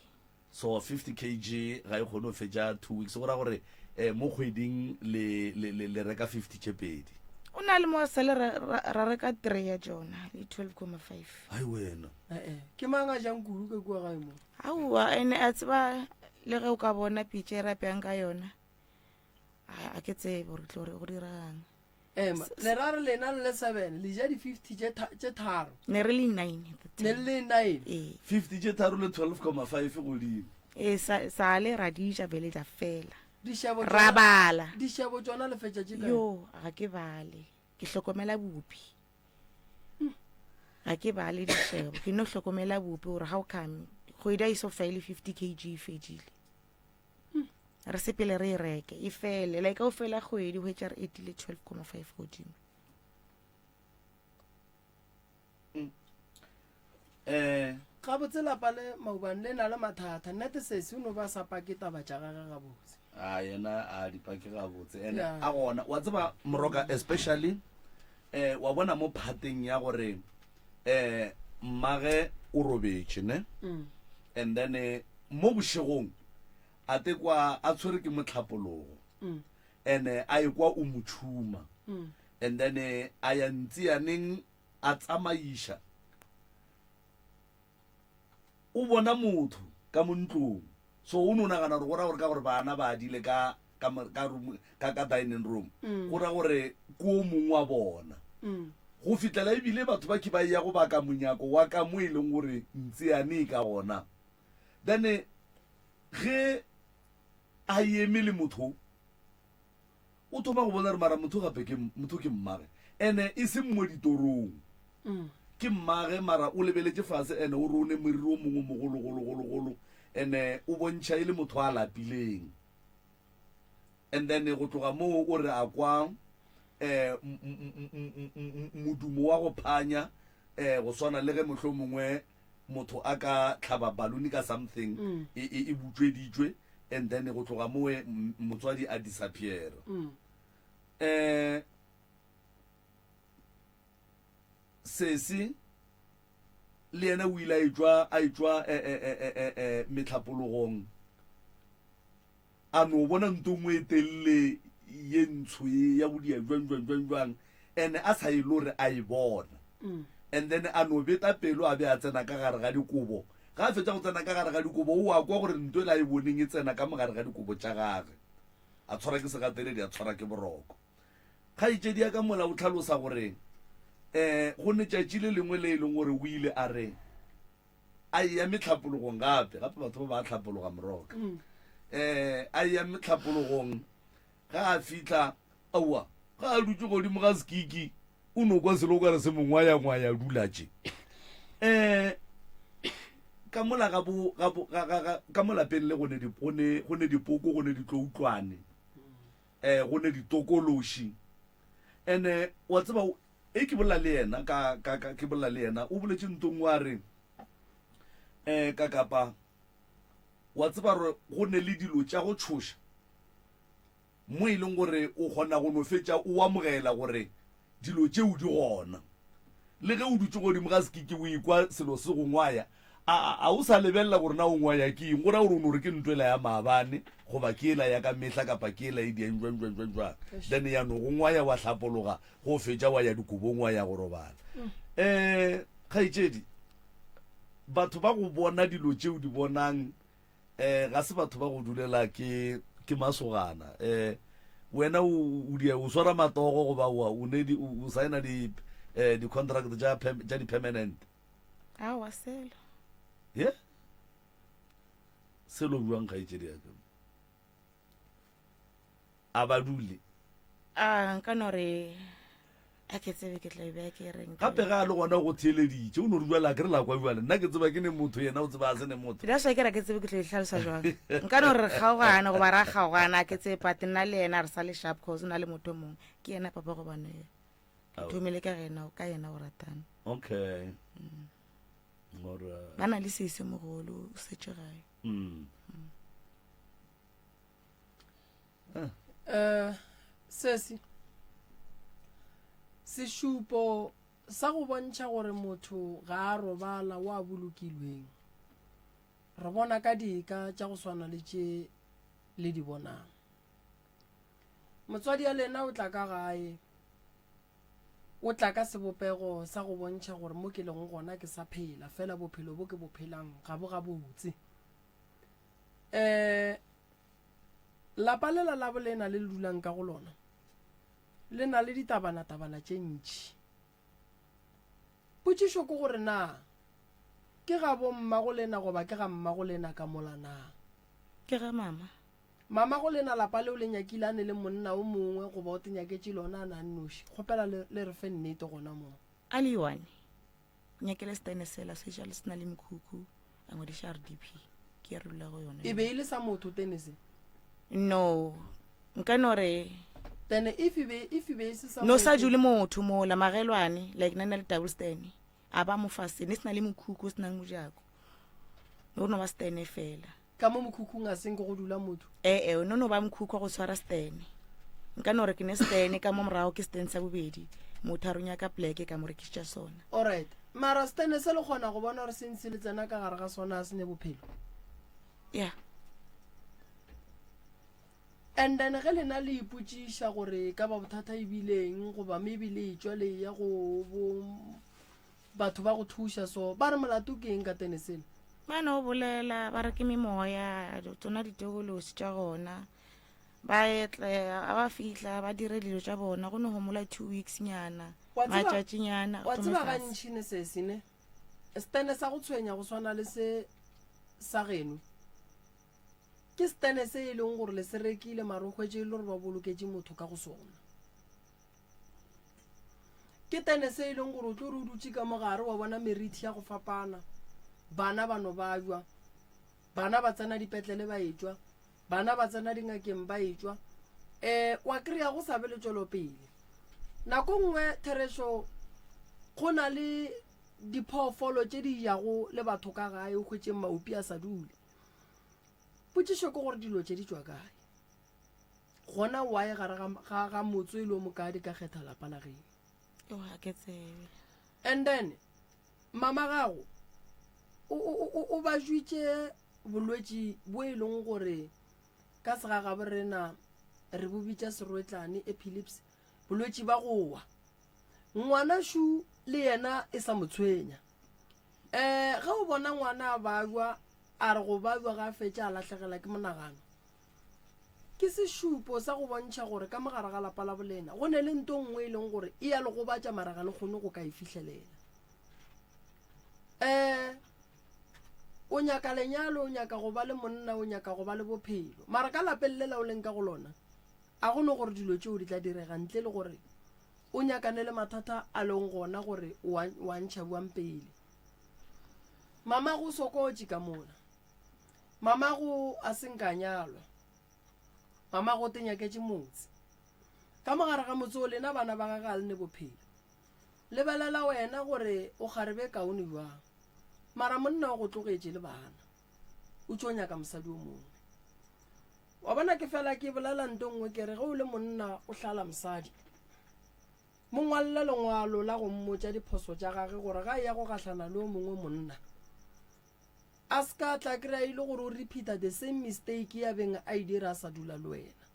So 50 kg ga e kgone go fetša 2 weeks, go ra gore eh mo kgweding le le le reka 50 tše pedi. O na le mo sale ra ra reka 3 ya tšona le 12.5. Ai wena. Ee, ke mang a jang kudu ka kua gae mo? Aowa, ene a tseba le ge o ka bona pitša e rapeang ka yona, a ke tsebe gore tlo re go diragang. Ema, le ra re lena le le seven, le ja di-fifty tše tharo. Ne re le nine. Ne le le nine. Ee. Fifty tše tharo le 12,5 godimo. Ee, sa, sa le ra di ja bele ja fela. Dišebo Ra bala. Dišebo tšona le fetša tše kae? Yo, ga ke bale. Ke hlokomela bupi. Ga ke bale dišebo. Ke no hlokomela bupi gore how come kgwedi a iso fele 50 kg e fedile. Re sepele re e reke e fele. Like o fela kgwedi hwetša re etile 12.5 godimo. Eh, Gabotse lapa le maubane le na le mathata. Nnete sesi o no ba sa pake taba tša gage gabotse. A yena a di pake gabotse ene Yeah. a gona wa tseba moroka especially eh wa bona mo phateng ya gore eh mmage o robetše ne Mm. and then eh, mo bošegong a te kwa a tshwere ke motlhapologo Mm. and eh, a ekwa o mo tšhuma Mm. and then eh, a ya ntsianeng a tsamaiša o bona motho ka mo ntlong so o no nagana gore go ra gore ka gore bana ba adile ka ka ka room ka ka dining room mm. go ra gore ko o mongwe wa bona mm. go fitlela ebile batho ba ke ba ya go baka monyako wa ka mo e leng gore ntse yane e ka gona then ge a eme le motho o thoma go bona gore mara motho gape ke motho ke mmage ene e seng mo ditorong mm. ke mmage mara o lebeletše fase ene o re o ne moriri o mongwe mogologologologolo ene o bontšha e le motho a lapileng and then go tloga moo o re a kwa um modumo wa go phanya um go swana le ge mohlomongwe. motho a ka tlhaba balloon ka something mm. e, e, e butšweditšwe and then go tloga mowe motswadi a disappear mm. eh sesi le yena o ile a etšwa a etšwa eh, eh, eh, eh, metlhapologong A no bona nto nngwe e telele ye ntsho ye ya go dia jwang jwang jwang jwang and a sa e lore a e bona. And then a no beta pelo a be a tsena ka gare ga dikobo. Ga a fetša go tsena ka gare ga dikobo o a kwa gore nto ela a e boneng e tsena ka mo gare ga dikobo tša gage. A tshwara ke segateledi a tshwara ke boroko. Kgaetšedi ya ka mola o tlhalosa gore um go ne tšatši le lengwe le e leng gore o ile a re a eya metlhapologong gape gape batho ba ba tlhapologa moroka um a eya metlhapologong ga a fitlha aowa ga a dutse godimo ga sekiki o no kwa selo o kare se mongwayangwaya dula tše um ka mola ga bo ga bo ga ga ga ka mo lapeng le go ne go ne go ne dipoko go ne ditloutlwane um go ne ditokološi ene wa tseba E ke bolela le yena ka, ka, ka, ke bolela le yena, o boletše ntong wa re, eh, ka kapa, wa tseba gore go ne le dilo tša go tšhoša, mo e leng gore o kgona go no fetša o amogela gore dilo tšeo di gona. Le ge o dutše godimo ga sekiki o ikwa selo se go ngwaya, a, a, a o sa lebelela gore na o ngwaya ke eng, go ra gore o no re ke ntho ela ya maabane, goba ke ela ya ka mehla, kapa ke ela e diang jwang, jwang, jwang, jwang. Then ya no go ngwaya wa hlapologa, go fetša wa ya dikobong wa ya go robala. Um kgaetšedi, batho ba go bona dilo tše o di bonang um ga se batho ba go dulela ke ke masogana. Um wena o o dia o swara matogo goba wa o ne di o saena di eh di contract tša tša di permanent. Aowa selo. Ye? Selo bjang kgaetšedi ya ka? A ba dule. A nka no re a ke tsebe ke tla be ke reng. Gape ga a le gona go theeleditše o no re jwale a ke re la kwa jwale nna ke tseba ke ne motho yena o tseba a se ne motho. That's why ke ra ke tsebe ke tlo e hlalosa jwang. Nka no re re kgaogane goba ra kgaogana a ke tsebe but nna le yena re sa le sharp cause o na le motho o mongwe ke yena papa gobane ke thomile ka yena ka yena go ratana. Okay. Alright. Ba na le sese mogolo o setše gae. Mm. Eh, sesi sešupo sa go bontšha gore motho ga a robala o a bolokilweng re bona ka dika tša go swana le tše le di bonang motswadi ya lena o tla ka gae o tla ka sebopego sa go bontšha gore mo ke lego gona ke sa phela fela bophelo bo ke bo phelang ga bo gabotse um lapa lela la bolena le le dulang ka go lona le na le ditabanatabana tše ntši. Potšišo ke gore na ke ga bommago lena goba ke ga mmago lena ka mola na? Ke ga mama. Mamago lena lapa leo le nyakile a ne le monna o mongwe goba o te nyaketše lona a na a nnoši? Kgopela le, le re fe nnete gona moo. A le one. Nyakele stene sela se ja le se na le mekhukhu a ngwadiša RDP ke ya re dula go yona. E be e le sa motho tene se? No, nka no re Tene if e be if e be e se sa no sa dule motho mola magelwane like nna le double stene a ba mo fa se ne se na le mokhukhu o se nang mojako no no ba stene fela. Ka mo mokhukhung a seng ke go dula motho? Ee, no no ba mokhukhu wa go tshwara stene. Nka no re ke ne stene ka mo morago ke stene sa bobedi. Motho a re o nyaka pleke ka mo rekišetša sona. Alright. Mara stene se le kgona go bona gore se ntse le tsena ka gare ga sona a se ne bophelo? Yeah. And then ge lena le ipotšiša gore e ka ba bothata e bile eng goba maybe le etšwa le eya go bo Batho ba go thuša so ba re molato ke eng ka tene sele? Ba no bolela ba re ke memoya tsona ditokolosi tša gona ba etle a ba fihla ba dire dilo tša bona go no homola two weeks nyana matšatši nyana wa tseba gantši ne sesi ne stene sa go tshwenya go swana le se sa geno ke stene se e leng gore le se rekile mare o hwetše e le gore ba boloketše motho ka go sona Ke tenese e leng gore o tlo re o dutše ka mogare wa bona merithi ya go fapana, bana ba no babjwa, bana ba tsena dipetlele ba etšwa, bana ba tsena dingakeng ba etšwa, um wa kry-a go sa be le tšwelopele. Nako nngwe therešo go na le. diphoofolo tše di jago le batho ka gae o hwetše maupi a sa dule. Potšišo ke gore dilo tše di tšwa kae? Gona why gare ga, ga, ga motse e le o mokaa di ka kgetha lapa la geno? Yo, ga ke tsebe. And then mama gago o, o, o, o ba jwitše bolwetši bo e leng gore ka segagabo rena re bo bitša serwetlane, epilepsy, bolwetši ba go wa. Ngwanašu le yena e sa mo tshwenya. Um ge o bona ngwana a babja, a re go babja ga a fetša a lahlegela ke monagano, ke sešupo sa go bontšha gore ka mogare ga lapa la bolena go ne le nto nngwe e leng gore e ya le gobatša mara ga le kgone go ka e fihlelela. Um o nyaka lenyalo, o nyaka go ba le monna, o nyaka go ba le bophelo, mara ka lapeng lela o leng ka go lona a go no gore dilo tšeo di tla direga ntle le gore o nyakane le mathata a leng gona gore o a ntšha buang pele. Mamago o sokotše ka mola. Mamago a se nka nyalwa. Mamago o tenyaketše motse. Ka mogare ga motse o lena bana ba gage a le ne bophelo. Lebelela wena gore o kgarebe kaone bjang. Mara monna o go tlogetše le bana. O tšo nyaka mosadi o mongwe. Wa bona ke fela ke bolela nto nngwe ke re ge o le monna o hlala mosadi, mo ngwalele lengwalo la go mmotša diphoso tša gage gore ga e ya go gahlana le o mongwe monna a se ka tla kry-a e le gore o repeata the same mistake ya beng a e dira a sa dula le wena.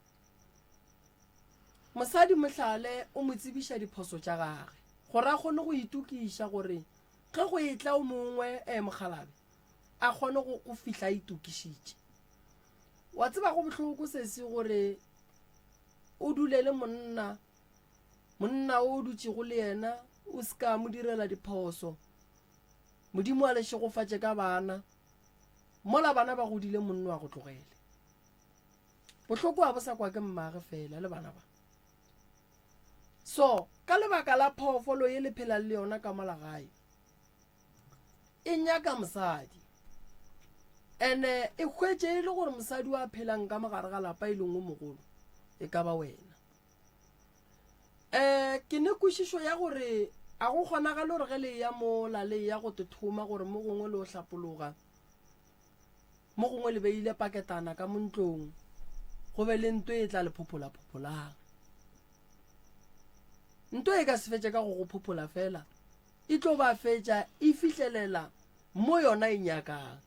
Mosadi mohlale o mo tsebiša diphoso tša gage gore a kgone go itokiša gore ge go etla o mongwe um mokgalabe a kgone go fihla a itokišitše. Wa tseba go bohloko sesi gore o dule le monna, monna o dutšego le yena o se ka mo direla diphoso. Modimo a le šegofatše ka bana. Mola bana ba godile monna wa go tlogele. Bohloko a bo sa kwa ke mmage fela le bana ba. So, ka lebaka la phoofolo ye le phelang le yona ka mola gae, e nyaka mosadi ene e hwetše e le gore mosadi wa phelang ka mogare ga lapa e leng o mogolo e ka ba wena. Um ke ne kwešišo ya gore a go kgonagale gore ge le eya mola le eya go te thoma gore mo gongwe le o hlapologa, mo gongwe le beile paketana ka mo ntlong go be le nto e tla le phophola-phopholang. Nto e ka se fetše ka go go phophola fela, e tlo ba fetša e fihlelela mo yona e nyakang.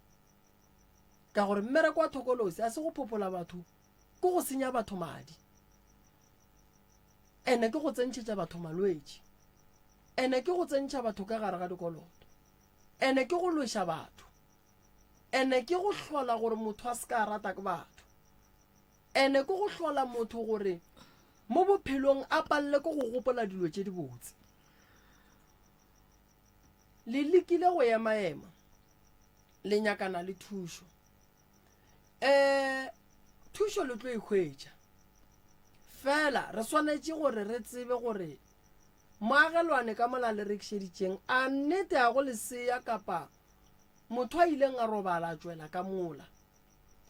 Ka gore mmereko wa thokolosi a se go phophola batho, ke go senya batho madi, ene ke go tsentšhetša batho malwetši, ene ke go tsentšha batho ka gare ga dikoloto, ene ke go lweša batho, ene ke go hlola gore motho a se ka rata ke batho, ene ke go hlola motho gore mo bophelong a palele ke go gopola dilo tše dibotse. Le lekile go emaema, le nyakana le thušo. Um thušo le tlo e hwetša. Fela re swanetše gore re tsebe gore moagelwane ka mola le rekišeditšeng a nnete a go lesea kapa motho a ileng a robala a tšwela ka mola.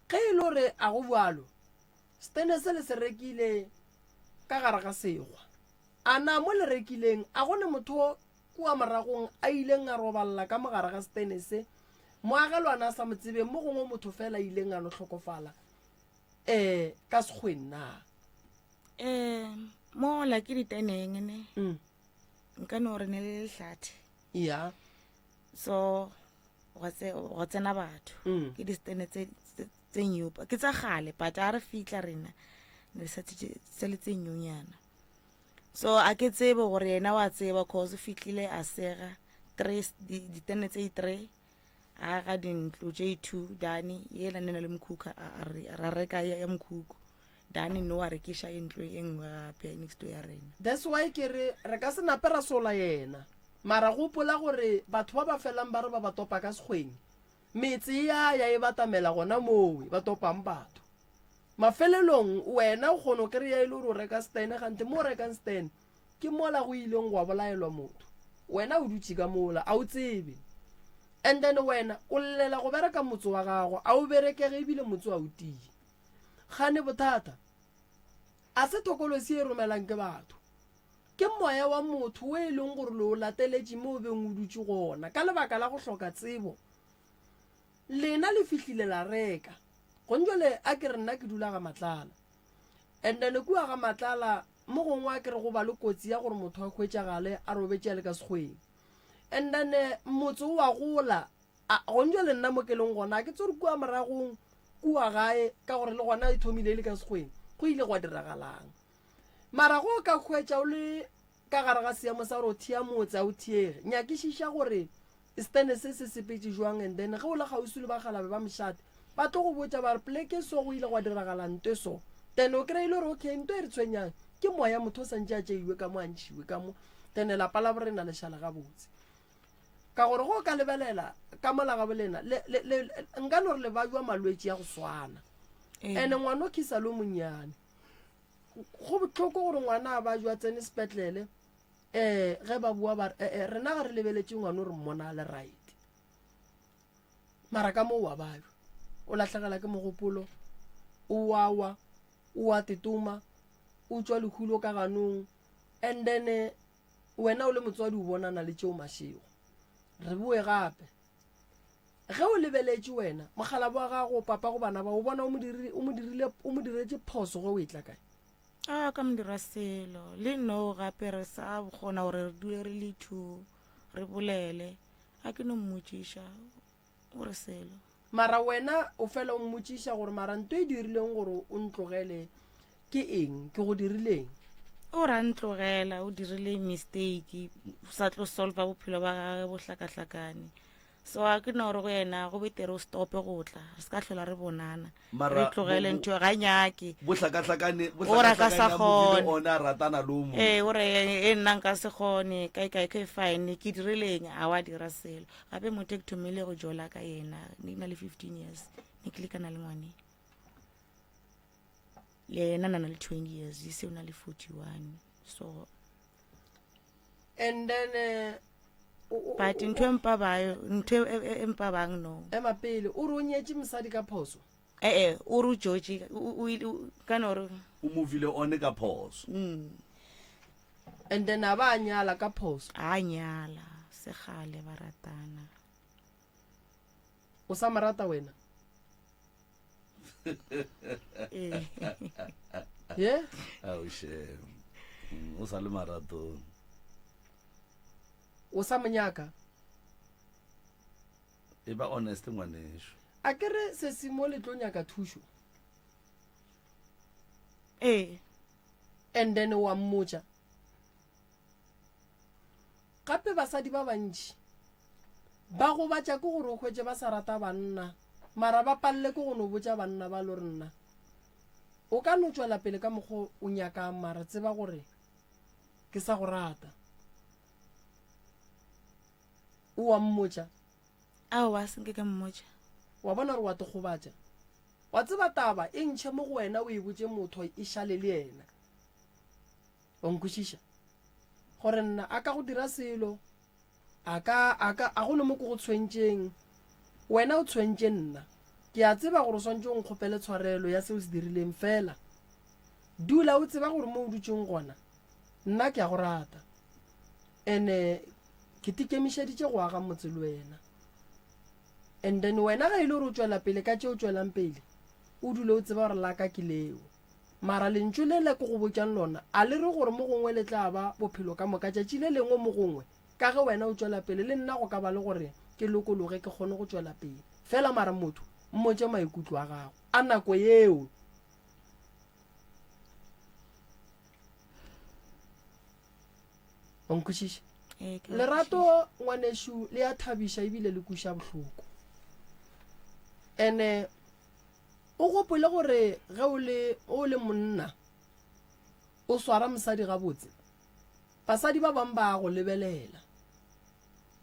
Ge e le gore a go bjalo, setene se le se rekile ka gare ga sekgwa. A na mo le rekileng a go ne motho kua moragong a ileng a roballa ka mogare ga setene se moagelwana a sa mo tsebeng, mo gongwe motho fela a ileng a no hlokofala um ka sekgweng na? Um mola ke diteneng ne Mm. nka no re ne le lehlathe Ya. so gwa tse- gwa tsena batho Mm. ke disetene tse tse- tse new ke tsa kgale but a re fihla rena ne sa tse le tse newnyana So a ke tsebe gore yena wa tseba cause o fihlile a sega three ditene tse three a ga dintlo tše two dane yela nena le mokhukhu ra reka ya mokhukhu dane no a rekiša e ntlo e nngwe gape next door ya rena. That's why ke re re ka se nape ra sola yena mara gopola gore batho ba ba felang ba re ba ba topa ka sekgweng metse e ya ya e batamela gona mowe ba topang batho. Mafelelong, wena o kgona go kry-a e le gore o reka stene, gante mo o rekang stene ke mola go ileng gwa bolaelwa motho. Wena o dutše ka mola, a o tsebe. And then wena o llela go bereka motse wa gago, a o berekege ebile motse wa o tie. Kgane bothata a se thokolosi e romelang ke batho. Ke moya wa motho wo e leng gore le o lateletše mo o beng o dutše gona. Ka lebaka la go hloka tsebo, lena le fihlile la reka. Gong jwale a ke re nna ke dula ga Matlala. And then kua ga Matlala mo gongwe a ke re go ba le kotsi ya gore motho a hwetšagale a robetše a le ka sekgweng. And then motse o a gola. Gong jwale nna mo ke leng gona a ke tsore kua moragong kua gae ka gore le gona e thomile e le ka sekgweng go ile gwa diragalang. Mara go o ka hwetša o le ka gare ga seemo sa gore o thea motse a o thiege, nyakišiša gore stene se se sepetše jwang and then ge o le kgauswi le bakgalabe ba mošate ba tlo go botša ba re pleke so go ile gwa diragala nto so, then o kry-e le gore okay nto e re tshwenyang ke moya motho o santše a tšeiwe ka mo a ntšhiwe ka mo, then lapa la borena le šale gabotse. Ka gore go o ka lebelela ka mola ga bolena le, le, le, nka no re le bajwa malwetši a go swana and ngwana o khisa le o monnyane. Go bohloko gore ngwana a bajwa a tsene sepetlele um ge ba bua ba re eh, rena ga re lebeletše ngwana o re mmona a le right mara ka moo wa bajwa o lahlegela ke mogopolo o wawa o a tetoma o tšwa lehulo ka ganong and then eh, wena o le motswadi o bonana le tšeo mašego re boe gape Ge o lebeletše wena, mokgalabo wa gago, papa go bana ba, o bona o mo dirile, o mo dirile, o mo diretše phoso ge o etla kae? A ka mo dira selo. Le no gape re sa kgona gore re dule re le two, re bolele. A ke no mmotšiša o re selo. Mara wena o fela o mmotšiša gore mara nto e dirileng gore o ntlogele ke eng, ke go dirileng? O ra ntlogela, o dirile mistake, o sa tlo solva bophelo ba gage bo hlakahlakane. So a ke no re go yena go betere o stope go tla, re se ka hlola re bonana. Mara Re tlogele bo- ntho ga nyake. Bo hlakahlakane, bo O ra ka sa hlakahlakane a movile kgone. one a ratana le o mongwe. Ee, o re e nna nka se kgone, kae kae ke fine, ke dirileng, a wa dira selo. Gape motho e ke thomile go jola ka yena, ne ke na le 15 years, ne ke lekana le ngwane. Le yena na na le 20 years, ise o na le 41. So And then eh, but ntho e mpa bayo ntho e, e, e mpa bang no ema pele o re o nyetše mosadi ka phoso ee eh, o re o george ka no re o movile one ka phoso mm. and then a ba a nyala ka phoso a nyala segale ba ratana o sa mo rata wena ee ye ao shame mm, o sa le maratong o sa mo nyaka e ba honest ngwaneso a ke re sesimo le tlo nyaka thušo ee and then wa mmotša Gape basadi ba bantši ba gobatša ke gore o hwetše ba sa rata banna, mara ba palele ke go no botša banna ba lo re nna o ka no tšwela pele ka mokgwa o nyakang mara tseba gore ke sa go rata. O wa mmotša? Aowa, se nke ka mmotša. Wa bona gore wa tikgobatša. Wa tseba taba e ntšhe mo go wena o e botše motho e šale le yena. Wa nkwešiša? Gore nna a ka go dira selo, a ka, a ka, a go ne mo ke go tshwentšeng. Wena o tshwentše nna. Ke a tseba gore o swantše o nkgopele tshwarelo ya se o se dirileng, fela dula o tseba gore mo o dutšeng gona, nna ke a go rata. Ene ke tikemišeditše go aga motse le wena. And then wena ge e le gore o tšwela pele ka tše o tšwelang pele, o dule o tseba gore la ka ke leo. Mara lentšu le le ke go botšang lona, a le re gore mo gongwe le tla ba bophelo ka moka, tšatši le lengwe mo gongwe, ka ge wena o tšwela pele, le nna go ka ba le gore ke lokologe ke kgone go tšwela pele. Fela mara motho, mmotše maikutlo a gago a nako yeo. Wa nkwešiša? Ee, ke a Lerato ngwanešu le a thabiša ebile le kweša bohloko. Ene O gopole gore ge o le, o le monna o swara mosadi gabotse, basadi ba bangwe ba a go lebelela.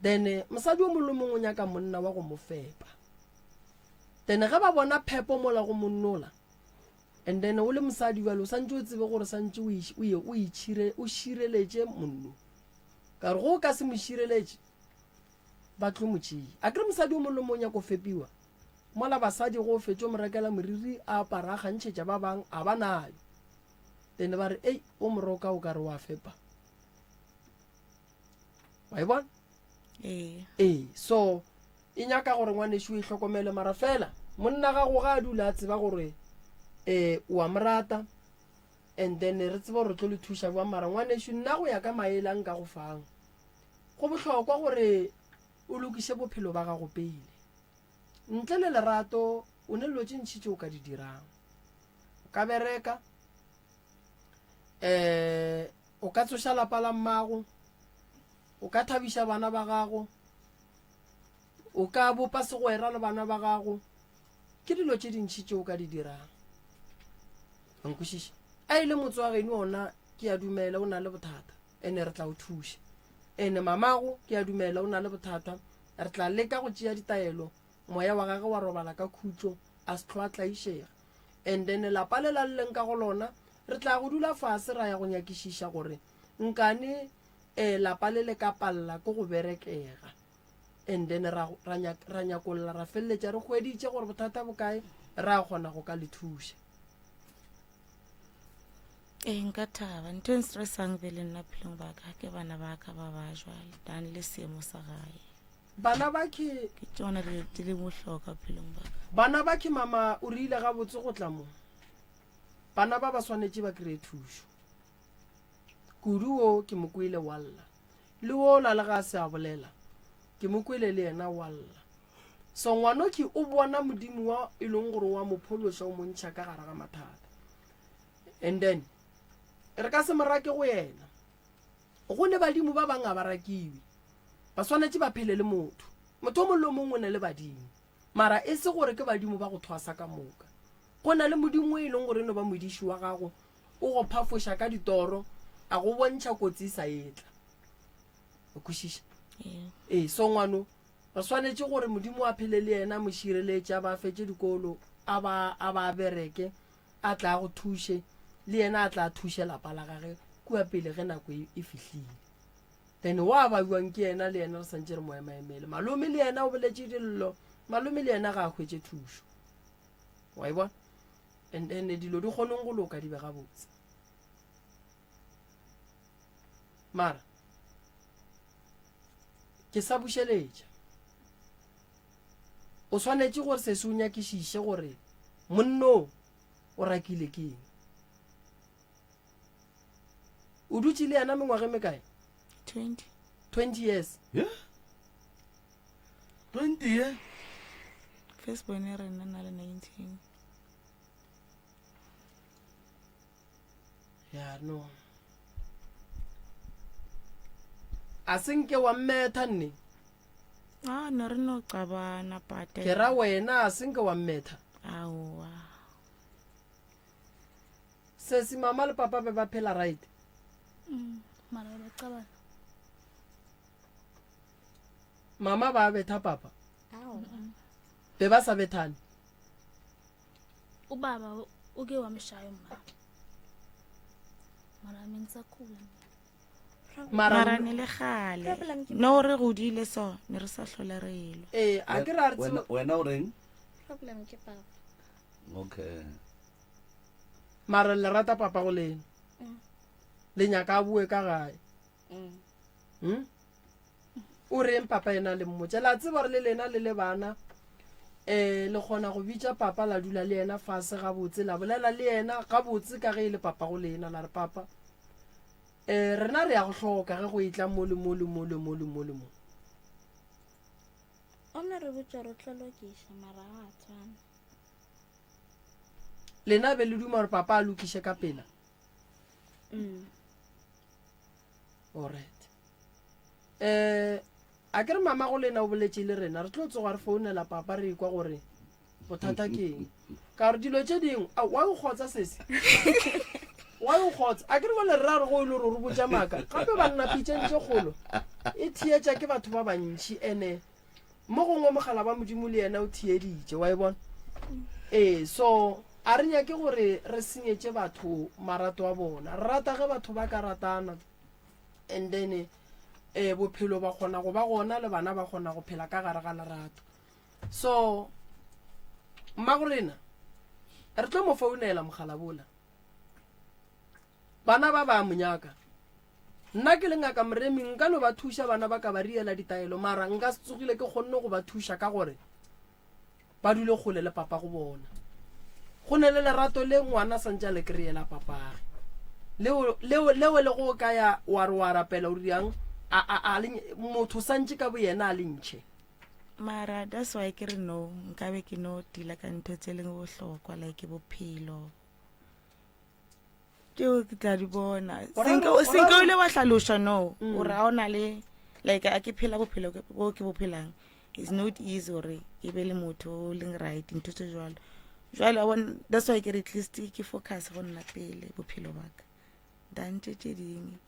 Then mosadi o mongwe le mongwe o nyaka monna wa go mo fepa. Then ge ba bona phepo mola go monnola, and then o le mosadi bjale o santse o tsebe gore santse o ye o itšhire o šireletše monno. Ka gore go o ka se mo šireletše ba tlo mo tšea. A kere mosadi o mongwe le mongwe o nyaka go fepiwa. Mola basadi go fetšo mo rekela moriri a apara a kgantšhetša ba bang a ba nayo. Then ba re ei o moroka o ka re wa fepa. Wa e bona? Ee. Ee, so e nyaka gore ngwanešu o e hlokomele mara fela monna gago ga a dula a tseba gore um o a mo rata and then re tseba gore re tlo le thuša bjang mara ngwanešu nna go ya ka maele a nka go fang go bohlokwa gore o lokiše bophelo ba gago pele ntle le lerato o ne dilo tše ntšhi tše o ka di dirang o ka bereka um o ka tsoša lapa la mmago o ka thabiša bana ba gago o ka bopa segwera le bana ba gago ke dilo tše dintšhi tše o ka di dirang nkwešiša a e le motse wa geno ona ke a dumela o na le bothata ene re tla o thuša ene mamago ke a dumela o na le bothata re tla leka go tšea ditaelo moya wa gage wa robala ka khutšo a se tlho a tlaišega and then lapa le la leng ka go lona re tla go dula fase ra ya go nyakišiša gore nkane um lapa le le ka palela ke go berekega and then ra, ra, ra nyakolla ra feleletša re hweditše gore bothata bo kae ra kgona go ka le thuša Ee, nka thaba. Ntho e nstressang bele nna phelong ba ka ke bana ba ka ba ba jwale dan le seemo sa gae. Bana ba ke Ke tsona dilo di le bohlokwa phelong ba ka. Bana ba ke mama o rile gabotse go tla mo. Bana ba ba swanetše ba kry-e thušo. Kudu wo ke mo kwele wa lla. Le wola le ga a se a bolela ke mo kwele le yena wa lla. So ngwanoki o bona Modimo wa e leng gore wa mo phološa o mo ntšha ka gare ga mathata. And then re ka se mo rake go yena. Go ne badimo ba bang a ba rakiwe. Ba swanetše ba phele le motho. Motho o mongwe le o mongwe o ne le badimo. Mara e se gore ke badimo ba go thwasa ka moka. Go na le modimo o e leng gore e no ba modiši wa gago, o go phafoša ka ditoro, a go bontšha kotsi e sa etla. O kwešiša? Ee, so ngwano re swanetše gore modimo a phele le yena, a mo šireletše, a ba fetše dikolo, a ba a ba bereke, a tla go thuše le yena a tla thuše lapa la gage kua pele ge nako e, e fihlile. Then wa ba bjang ke yena le yena re santše re mo emaemele. Malome le yena o boletše dillo, malome le yena ga a hwetše thušo. Wa e bona? And then dilo di kgoneng go loka di be gabotse. Mara ke sa bušeletša. O swanetše gore sesi o nyakišiše gore monno o rakile ke eng. O dutše le yena mengwaga e mekae? 20. 20 years. Yeah. 20 ye. First born ya rena na le 19. Ya no. A se nke wa mmetha nne? Ah, ne re no qabana pate. Ke ra wena a se nke wa mmetha? Aowa. Sesi mama le papa be ba phela right? Mm, mara ba qabana. Mama ba betha papa? Be ba sa bethane? Ubaba uke wamshaya umama. Mara mina ngisakhula mina. Mara ne le gale. No re godile so, ne re sa hlole re elwa. Eh, a ke ra re Wena wena o reng? Problem ke papa. Okay. Mara le rata papa go lena. Mm. Le nyaka a bue ka gae. Mm. Hmm? O reng papa yena le mmotša? La tseba gore le lena le le bana eh le kgona go bitša papa la dula le yena fase gabotse la bolela le yena gabotse ka ge e le papa go lena la re papa eh rena re ya go hloka ge go etla mo le mo le mo le mo le mo le mo. O ne re botša re tlo lokiša mara ga a tshwana. Lena be le duma gore papa a lokiše ka pela? Mm. Alright. Eh a ke re mama go lena o boletše le rena re tlo tsoga re founela papa re ikwa gore bothata ke eng ka gore dilo tše dingwe a wa o kgotsa sese wa o kgotsa a ke re bole rra re go e le gore o botša maaka gape banna pitšeng tše kgolo e theetša ke batho ba bantšhi ene Mo gongwe mogala wa Modimo le yena o theeditše, wa e bona? Ee, so a re nyake gore re senyetše batho marato a bona. Re rata ge batho ba ka ratana and then eh bophelo ba kgona go ba gona le bana ba kgona go phela ka gare ga lerato. So mmagorena re tlo mo founela mogala bola. Bana ba ba mo nyaka. Nna ke le Ngaka Moremi nka no ba thuša bana ba ka ba riela ditaelo mara nka se tsogile ke kgonne go ba thuša ka gore ba dule kgole le papa go bona. Go ne le lerato le ngwana santše a le kry-ela papage. Leo, leo, leo le go ka ya wa re wa rapela o riang a, a, a, motho santše ka boyena a le ntšhe. Mara that's why ke re no nkabe ke no tila ka ntho tse leng bohlokwa like bophelo. Tšeo ke tla di bona. Senke o ile wa hlaloša no mm. gore ga o na le like a ke phela bophelo bo ke bo phelang it's not easy gore ke be le motho o leng right ntho tse jwalo. Jwale wa bona that's why ke re at least ke focus go nna pele bophelo ba ka. Than tše tše dingwe.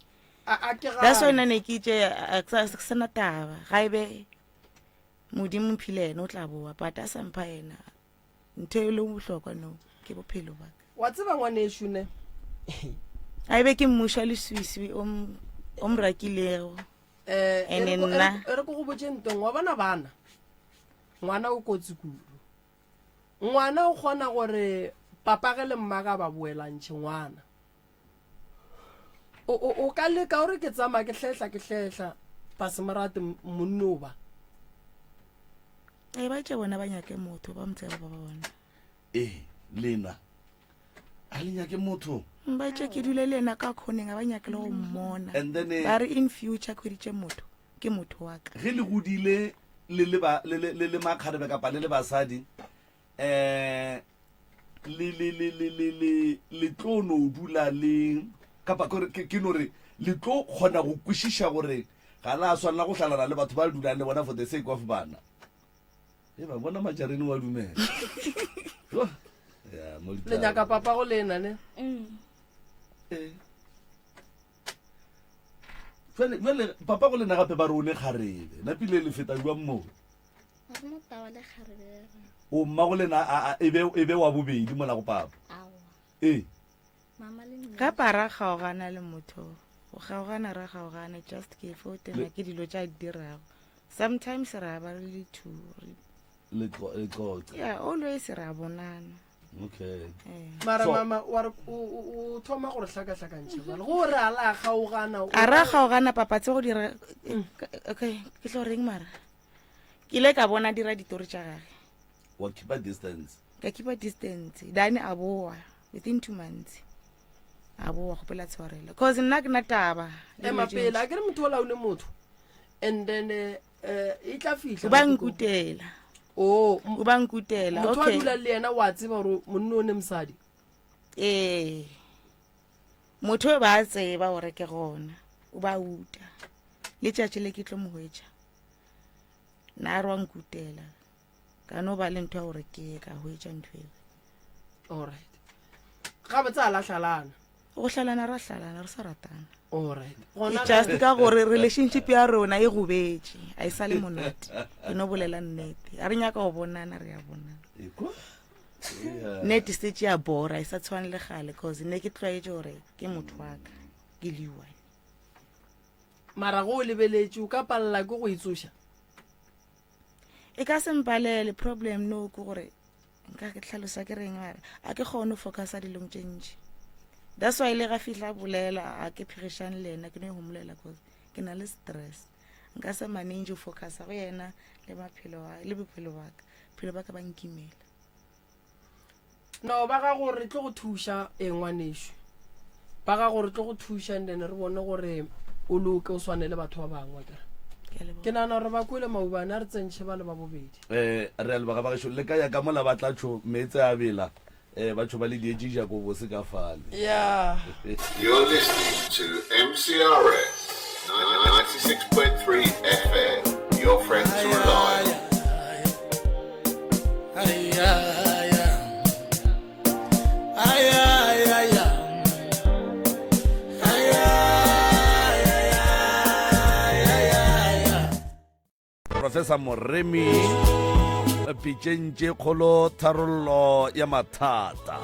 That's why nna ne ke itše ke sena taba ga e be modimo mphile ena o tla boa but a sa mpha ena ntho e leng bohlokwa no ke bophelo ba ka wa tseba ngwanešu ne a e be ke mmuša leswiswi o mo rakilego eh, ene nna e re ko go botse ntong wa bona bana ngwana o kotsi kudu ngwana o kgona gore papage le mmaga ba boelantšhe ngwana O, o, o ka leka o re ke tsamaya ke hlehla ke hlehla ba se morate monno ba. E ba tše bona ba nyake motho ba motse ba ba bona. E lena a le nyake motho. Ba tše ke dule le yena ka khoneng a ba nyake le go mmona. And then eh, ba re in future khweditše motho ke motho wa ka. Ge le godile le le ba le le le makgarebe kapa le le basadi um le le le le le le le tlo no dula le kapa kore ke ke no re le tlo kgona go kwešiša gore ga la swanela go hlalana le batho ba le dulang le bona for the sake of bana e ba bona majareni wa dumela Jo, ya, mo Le ditaba. nyaka papa go lena ne. Eh. Jwale jwale papa go lena gape ba re o ne kgarebe napile le feta jwang moo Ga go na taba le kgarebe ya gagwe. O mmago lena a, a, e be, e be wa bobedi mola go papa. Aowa. Ee. Mama le nna. Gape a ra kgaogana le motho. Go kgaogana ra kgaogana just ke fo tena ke dilo tša di dirago. Sometimes ra ba re le two. Re, Le tlo, le tloce. yeah, always ra bonana. Okay. Eh. Mara So- mama wa re o, o, o thoma gore hlakahlakantšha jwale. Go re a la kgaogana. o- A ra kgaogana papa tse go dira okay, ke tlo reng mara? Ke ile ka bona dira ditori tša gage. Wa keepa distance. Ka keepa distance. Then a boa within 2 months. A boa gopela tshwarelo. Cause nna ke na taba. le Ema dilo tše pele ntši. a ke re motho o laone motho. And then eh, eh, e tla fihla. O ba nkutela. Oh, O ba nkutela. Motho a Okay. dula le yena wa tseba gore monna o ne mosadi. Ee. Motho o ba a tseba gore ke gona. O ba uta. Letšatši le ke tlo mo hwetša. Na re wa nkutela. Ka no ba le ntho ya gore ke ye ka hwetša ntho eo. Alright. Gabotse a la hlalana. Go hlalana ra hlalana re sa ratana. Alright. E Gona just ka gore relationship ya rona e gobetše a e sa le monate ke no bolela nnete a re nyaka go bonana re ya bonana Ekwa? Yeah. nnete setse ya bora e sa tshwane le gale cause ne ke tlwaetse gore ke motho wa ka ke le one mara go o lebeletše o ka palela ke go itsoša e ka se mpalele problem no ke gore nka ke tlhalosa ke reng mara a ke kgone go focusa dilong tše ntši that's why le ga fihla bolela a ke phirišane le yena ke no e homolela cause ke na le stress nka se manage go focusa go yena le maphelo le bophelo ba ka bophelo ba ka ba nkimela No, ba gago re tlo go thuša e ngwanešu. Ba gago re tlo go thuša and then re bone gore o loke o swane le batho ba bangwe akere. Ke nagana gore ba kwele maubane a re tsentšhe ba le ba bobedi. Eh, re a leboga ba gešo le ka ya ka mola ba tla tšho meetse a bela eh ba tšho ba le dietše jako bose ka fale. Yeah. You're listening to MCRS 96.3 FM, your friend to rely on. Professor Moremi pitšeng tše kgolo tharollo ya mathata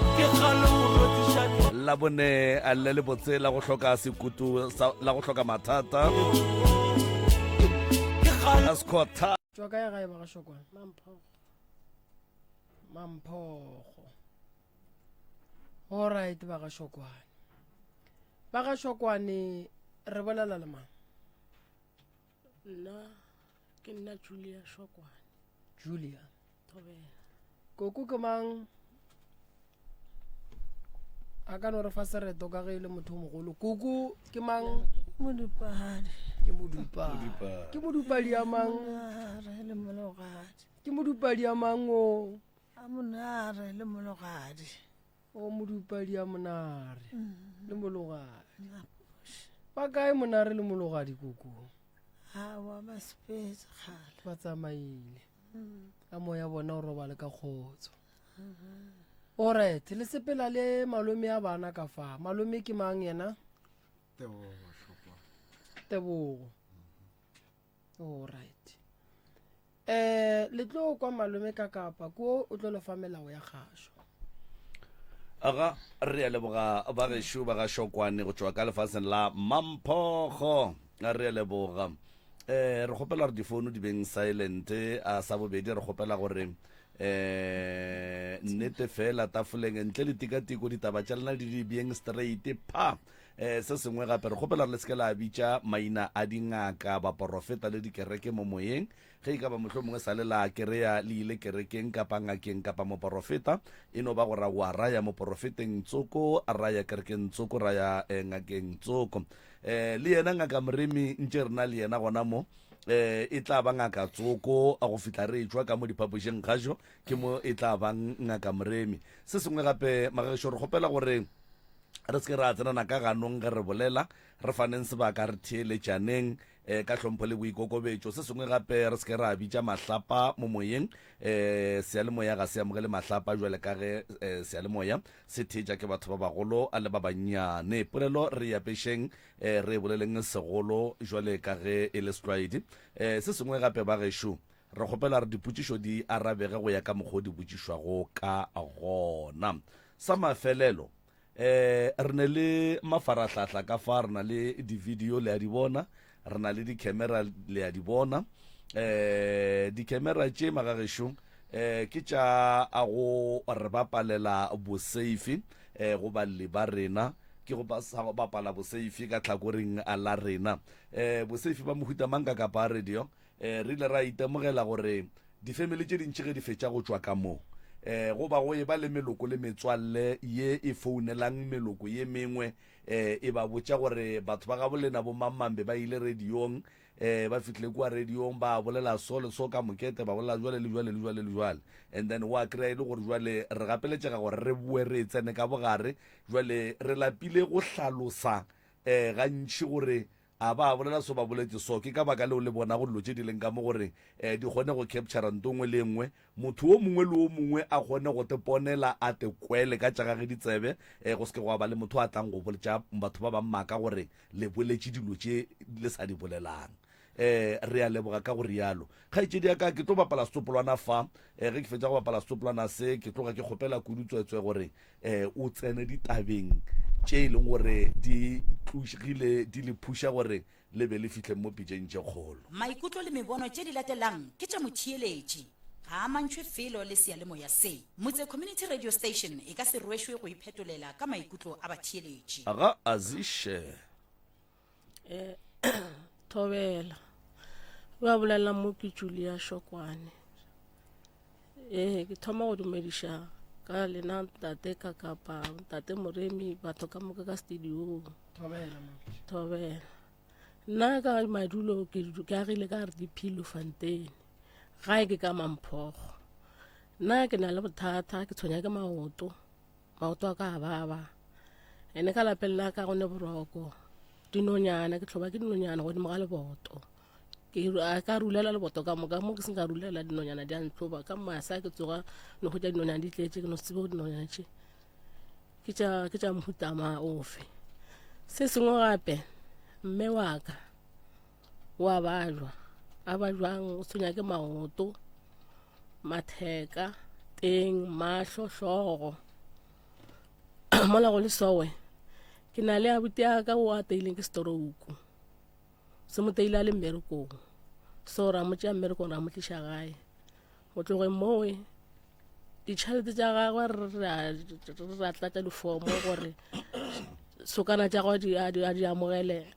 la bone a le le botse la go hloka sekutu la go hloka mathata Ascota Tšwa kae gae ba ga Šokwane? Mamphogo. Mamphogo. Alright ba ga Šokwane. Ba ga Šokwane Re bolela le mang? Nna ke nna Julia Shokwane. Julia. Thobela. Koko ke mang? A ka no re fa sereto ka ge e le motho o mogolo. Koko ke mang? Modupadi. Ke modupadi. Ke modupadi ya mang? Monare le mologadi. Ke modupadi ya mang o? A monare le mologadi. O modupadi ya monare le mologadi. Ba kae monare le mologadi koko? Awa ba sepetse kgale. Ba tsamaile. A moya bona o robale ka kgotso. Alright, le sepela le malome a bana ka fa. Malome ke mang yena? Tebogo Shokwane. Tebogo. Alright. Eh, le tlo kwa malome ka kapa ko o tlo le fa melao ya kgašo. Aga re a leboga ba gešo ba ga Šokwane go tšwa ka lefaseng la Mamphogo. Re a leboga. Eh re kgopela gore difounu di beng silent. A sa bobedi re kgopela gore eh nnete fela tafoleng ntle le tikatiko ditaba tša lena di di beng straight pha. Eh se sengwe gape re kgopela gore le se ke la bitša maina a dingaka, baporofeta le dikereke mo moyeng. Ge e ka ba mohlomongwe sa le la kereya le ile kerekeng kapa ngakeng kapa moporofeta, e no ba go ra wa ra ya moporofeteng tsoko, ra ya kerekeng tsoko, ra ya eh, ngakeng tsoko. Eh, le yena ngaka Moremi ntše re na le yena gona mo, eh, e tla ba ngaka tsoko go fihla re etšwa ka mo diphapošeng kgašo, ke mo e tla bang ngaka Moremi. Se sengwe gape magagešo re kgopela gore re se ke ra tsenana ka ganong ge re bolela, re faneng sebaka re theeletšaneng E, ka hlompho le boikokobetšo. Se sengwe gape, re se ke ra bitša mahlapa mo moyeng. E, seyalemoya ga se amogele mahlapa bjale ka ge e, seyalemoya se theetša ke batho ba bagolo le ba bannyane. Polelo re e apešeng, e, re e boleleng segolo jwale ka ge e le setlwaedi. E, se sengwe gape bagešo, re kgopela gore dipotšišo di arabege go ya ka mokgwa o di botšišwago ka gona. Sa mafelelo, Eh, re ne le mafarahlahla ka fa, re na le di-video le a di bona, re na le di-camera le a di bona. Eh, di-camera tše magagešo eh, ke tša a go re bapalela boseife eh, go balli ba rena ke go ba sa go bapala boseife ka tlhakoreng la rena. Eh, boseife ba mohuta mang ka kapa a radio eh, re ile ra itemogela gore Difemili tše dintši ge di fetša go tšwa ka mo, eh, go ba go eba le meloko le metswalle ye e founelang meloko ye mengwe, eh, e ba botša gore batho ba gabo lena bo mang-mang be ba ile radiong, eh, ba fihlile kua radiong ba bolela so le so ka mokete, ba bolela jwale le jwale le jwale le jwale. And then wa kry-a e le gore jwale re gapeletšega gore re boe re tsene ka bogare, jwale re lapile go hlalosa eh, gantši gore A ba bolela so ba boletše so. Ke ka baka leo le bonago dilo tše di leng ka mo gore um di kgone go captura nto nngwe le e nngwe, motho o mongwe le o mongwe a kgone go te ponela a te kwele ka tša gage ditsebe, um go se ke gwa ba le motho a tlang go botša batho ba bang maaka gore le boletše dilo tše le sa di bolelang. Um re a leboga ka go rialo. Kgaetšedi ya ka, ke tlo bapala setsopolwana fa. Um ge ke fetša go bapala setsopolwana se, ke tloga ke kgopela kudu tswetswe gore um o tsene ditabeng tše e leng gore di tlogile di le phuša gore le be le fihle mo pitšeng tše kgolo. Maikutlo le mebono tše di latelang ke tša motheeletši. Ga a mantšhwe felo le seyalemoya se. Motse Community Radio Station e ka se rwešwe go iphetolela ka maikutlo a batheeletši. Ga Aziše. Eh, Thobela. Ba bolela mo ke Julia Shokwane. Ee, ke thoma go dumediša ka lena ntate ka kapa ntate Moremi batho ka moka ka studiong. Thobela. Thobela. Nna ka madulo ke ke agile ka RDP Lofontein. Gae ke ka Mamphogo. Nna ke na le bothata ke tshwenya ke maoto. Maoto a ka a baba. Ene ka lapeng la ka go ne boroko. Dinonyana ke tlhoba ke dinonyana godimo ga leboto. Ke a ka rulela leboto ka moka mo ke seng ka rulela dinonyana di a ntloba ka masa ke tsoga no hwetša dinonyana di tletše ke no se tsebe gore dinonyana tše ke tša ke tša mohuta ma ofe. Se sengwe gape mme wa ka wa bajwa a ba jwang o tshwenya ke maoto matheka teng mahlo hlogo mola go le sowe ke na le abuti ya ka o a teileng ke stroke. Se mo teile a le mmerekong. So ra mo tšea mmerekong ra mo tliša gae. Go tlogeng mowe ditšhelete tša gagwe re ra tlatša difomo gore sokana tša gagwe a di amogele.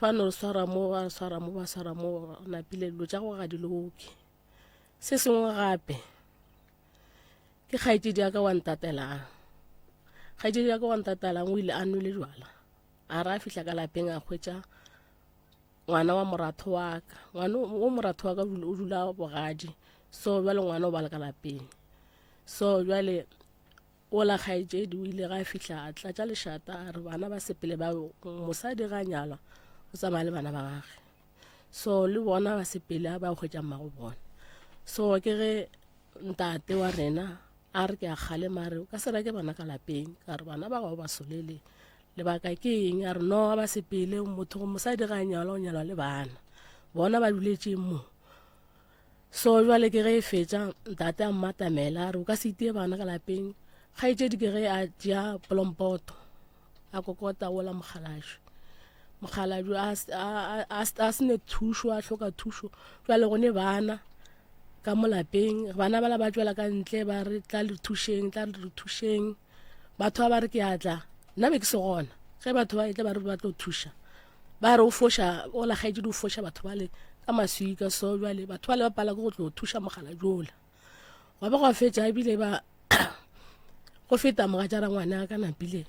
Ba no re swara mo, ba re swara mo, ba swara mo, napile dilo tša go ga di loke. Se sengwe gape ke kgaetšedi ya ka wa ntatelang. Kgaetšedi ya ka wa ntatelang o ile a nwele jwala. A re a fihla ka lapeng a hwetša ngwana wa moratho wa ka. Ngwana o moratho wa ka o dula bogadi. So bjale ngwana o ba le ka lapeng. So bjale Ola kgaetšedi o ile ga a fihla a tlatša lešata a re bana ba sepele ba mosadi ga a nyalwa o tsamaya le bana ba gage so le bona ba sepele ba hwetša mmago bona so ke ge ntate wa rena a re ke a kgalema re o ka se reke bana ka lapeng ka re bana ba gago ba solele lebaka ke eng a re no ba sepele motho go mosadi ga a nyalwa o nyalwa le bana bona ba duletše mo So jwale ke ge e fetša ntate a mmatamela a re o ka se itie bana ka lapeng. Kgaetšedi ke ge a tšea polompoto a kokota ola mokgalajwe. Mokgalajwe a se ne thušo a hloka thušo. Jwale go ne bana ka mo lapeng bana bala ba tšwela ka ntle ba re tla le thušeng tla re thušeng. Batho ba ba re ke a tla nna be ke se gona ge batho ba etla ba re ba tlo thuša. Ba re o foša ola kgaetšedi o foša batho bale ka maswika so bjale batho bale ba pala ke go tlo thuša mogala jola gwa ba gwa fetša ebile ba go feta mogatšara ngwana ka napile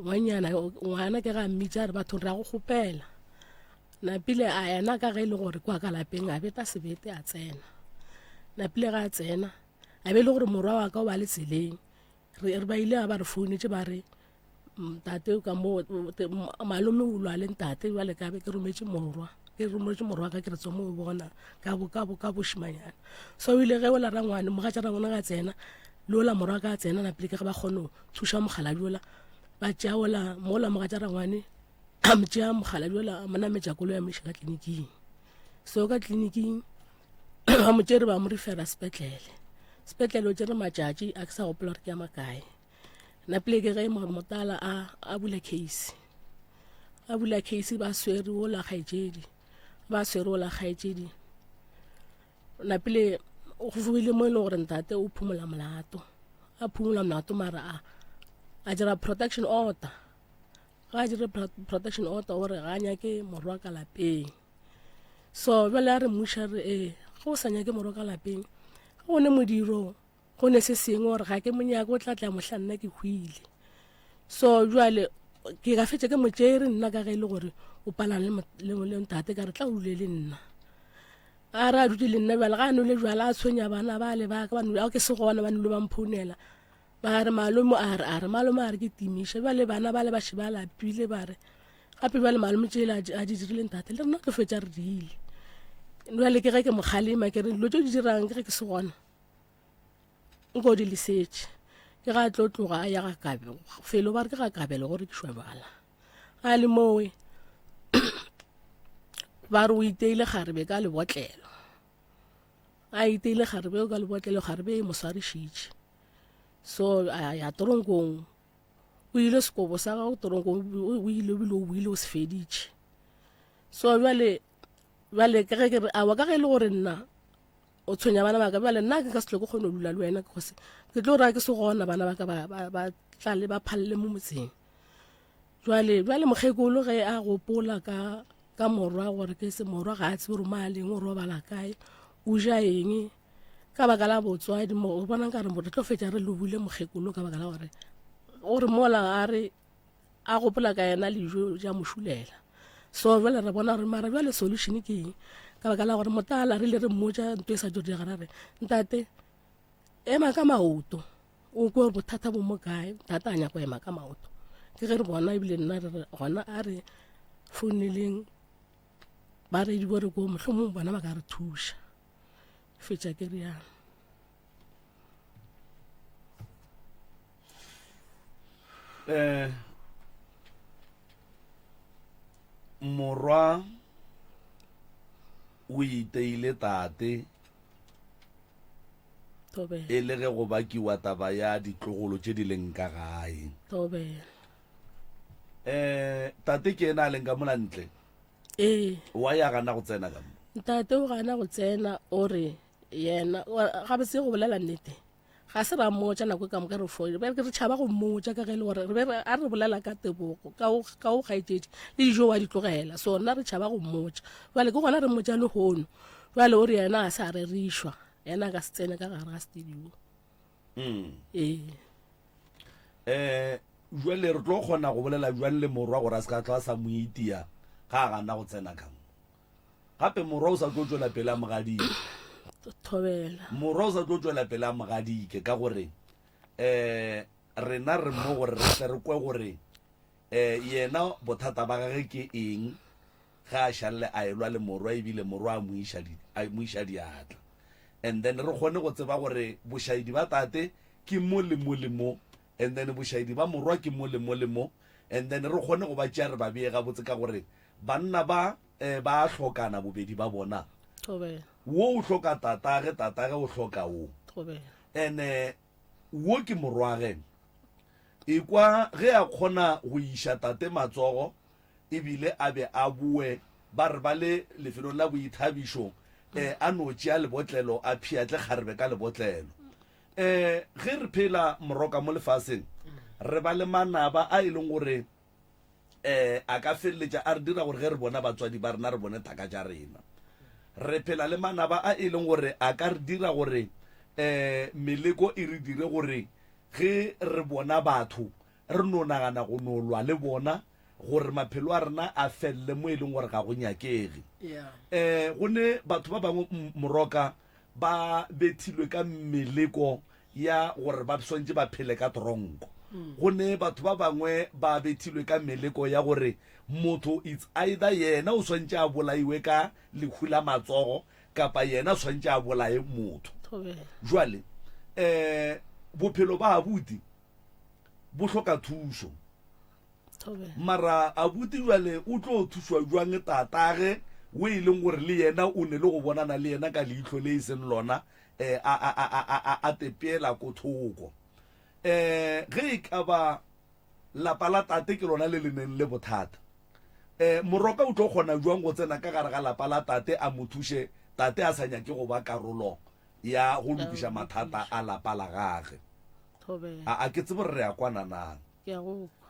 ngwanyana ngwana ke ga mmitša re batho ra go kgopela napile a ena ka ge e le gore kwa ka lapeng a beta sebete a tsena napile ga a tsena a be e le gore morwa wa ka o ba le tseleng re ba ile ba re founetše ba re ntate ka mo malome o lwa le ntate jwale ka be ke rometše morwa ke rometše morwa ka ke re tswa mo bona ka bo ka bo ka bošimanyana so o ile ge o la rangwane mogatša rangwane ga tsena le ola morwa ka tsena na pele ke ge ba kgone go thuša mokgalabje ola ba tšea ola mola mogatša rangwane a mo tšea mokgalabje ola a mo nametša koloi a mo iša ka tleliniking so ka tleliniking ba mo tšere ba mo refera sepetlele sepetlele o tšere matšatši a ke sa gopola gore ke ya makae Napile ke ge motala a a bula case a bula case ba swere ola kgaetšedi ba swere ola kgaetšedi napile go fogile mo e leng gore ntate o phumola molato a phumola molato mara a a dira protection order ga a dire protection order o re ga a nyake morwa ka lapeng so bjale a re mmuša re ee ge o sa nyake morwa ka lapeng go ne modiro Go ne se sengwe gore ga ke monyake o tla tla mohla nna ke hwile. So jwale ke ka fetša ke mo tšere nna ka ge e le gore o palane le, le, le ntate ka re tla o dule le nna. A re a dutse le nna bjale ga a nole jwala a tshwenya bana ba le ba ka ba nole a ke se gona ba nole ba mphounela. Ba re malome a re a re malome a re ke timiša bjale bana ba le ba še ba lapile ba re gape bjale malome tšela a di dirile ntate le rena tlo fetša re diile. Bjale ke ge ke mo kgalema ke re dilo tše di dirang ke ge ke se gona. Nko di lesetše. Ke ga a tlo tloga a ya ga Kabelo, felo ba re ke ga Kabelo go rekišwa bjala. A le mowe ba re o iteile kgarebe ka lebotlelo. A iteile kgarebe ka lebotlelo, kgarebe e mo swarišitše. So a ya toronkong, o ile sekobo sa gago toronkong, o ile ebile o boile o se feditše. So bjale, bjale ka ge ke re aowa ka ge e le gore nna o tshwenya bana ba ka bjale nna ke ka se tle ke kgone go dula le wena because ke tlo raya ke se gona bana ba ka ba, ba, ba tlale ba phalle mo motseng jwale bjale mokgekolo ge a gopola ka ka morwa gore ke se morwa ga a tsebe gore mo a leng o robala kae o ja eng ka baka la botswadi mo o bona nkare re tlo fetša re lobile mokgekolo ka baka la gore gore mola a re a gopola ka yena lijo ja mo šulela so jale re bona gore mara jale solution ke eng ka baka la gore motala re ile re mmotša nto e sa tšo direga ra re ntate ema ka maoto o kwe gore bothata bo mo kae ntate a nyako ema ka maoto ke ge re bona ebile nna re re gona a re founeleng ba re di re ko mohlomong bona ba ka re thuša fetša ke rialo eh morwa o iteile tate e le ge go bakiwa taba ya ditlogolo tše di leng ka gae thobela eh tate ke ena a leng ka mola ntle ee wa ya gana go tsena ka mo ntate o gana go tsena o re yena gabotse go bolela nnete. Ga se ra mmotša nako ka moka re foile. Bjale ke re tšhaba go mmotša ka ge e le gore re be re a re bolela ka tebogo ka o ka o kgaetšedi le dijo wa di tlogela. So nna re tšhaba go mmotša. Bjale ke gona re mmotša lehono. Bjale o re yena ga se a rerišwa. Yena a ka se tsene ka gare ga studio. Mm. Ee. Eh jwale re tlo kgona go bolela jwang le morwa gore a se ka tlo a sa mo itia ga a gana go tsena ka mo. Gape morwa o sa tlo tšwela pele a mogadike. Thobela. Morwa o sa tlo tšwela pele a mogadike ka gore eh rena re mo gore re tle re kwe gore eh yena bothata ba gage ke eng ge a šalle a elwa le morwa ebile morwa a mo iša di a mo iša diatla. And then re kgone go tseba gore bošaedi ba tate ke mo le mo le mo and then bošaedi ba morwa ke mo le mo le mo and then re kgone go ba tšea re ba bee gabotse ka gore Banna ba eh, ba a hlokana bobedi ba bona. Thobela. Wo o hloka tatage, tatage o hloka wo. Thobela. Ene wo ke morwage. Ekwa ge a kgona go iša tate matsogo ebile a be a boe ba re ba le lefelong la boithabišo eh, a no tšea lebotlelo a phiatle kgarebe ka lebotlelo. Eh, ge re phela moroka mo lefaseng re ba le manaba a e leng gore eh a ka feleletša a re dira gore ge re bona batswadi ba rena re bone thaka tša rena. Re phela le manaba a e leng gore a ka re dira gore eh meleko e re dire gore ge re bona batho re no nagana go no lwa le bona gore maphelo a rena a felele mo e leng gore ga go nyakege. Eh go ne batho ba bangwe moroka ba bethilwe ka meleko ya gore ba swantše ba phele ka tronko. Go ne batho ba bangwe ba bethilwe ka meleko ya gore motho it's either yena o swantše a bolaiwe ka lehu la matsogo kapa yena swantše a bolaye motho. Jwale um bophelo ba abuti bo hloka thušo. Mara abuti jwale o tlo thušwa jwang tatage o e leng gore le yena o ne le go bonana le yena ka leihlo le e seng lona eh, a, a, a, a, a, a tepeela ko thoko. Eh, ge e ka ba lapa la tate ke lona le le neng le bothata, eh, moroka o tlo kgona jwang go tsena ka gare ga lapa la tate a mo thuše tate a sa nyake go ba karolo ya go lokiša mathata a lapa la gage? A, a ke tsebe gore re a kwana na.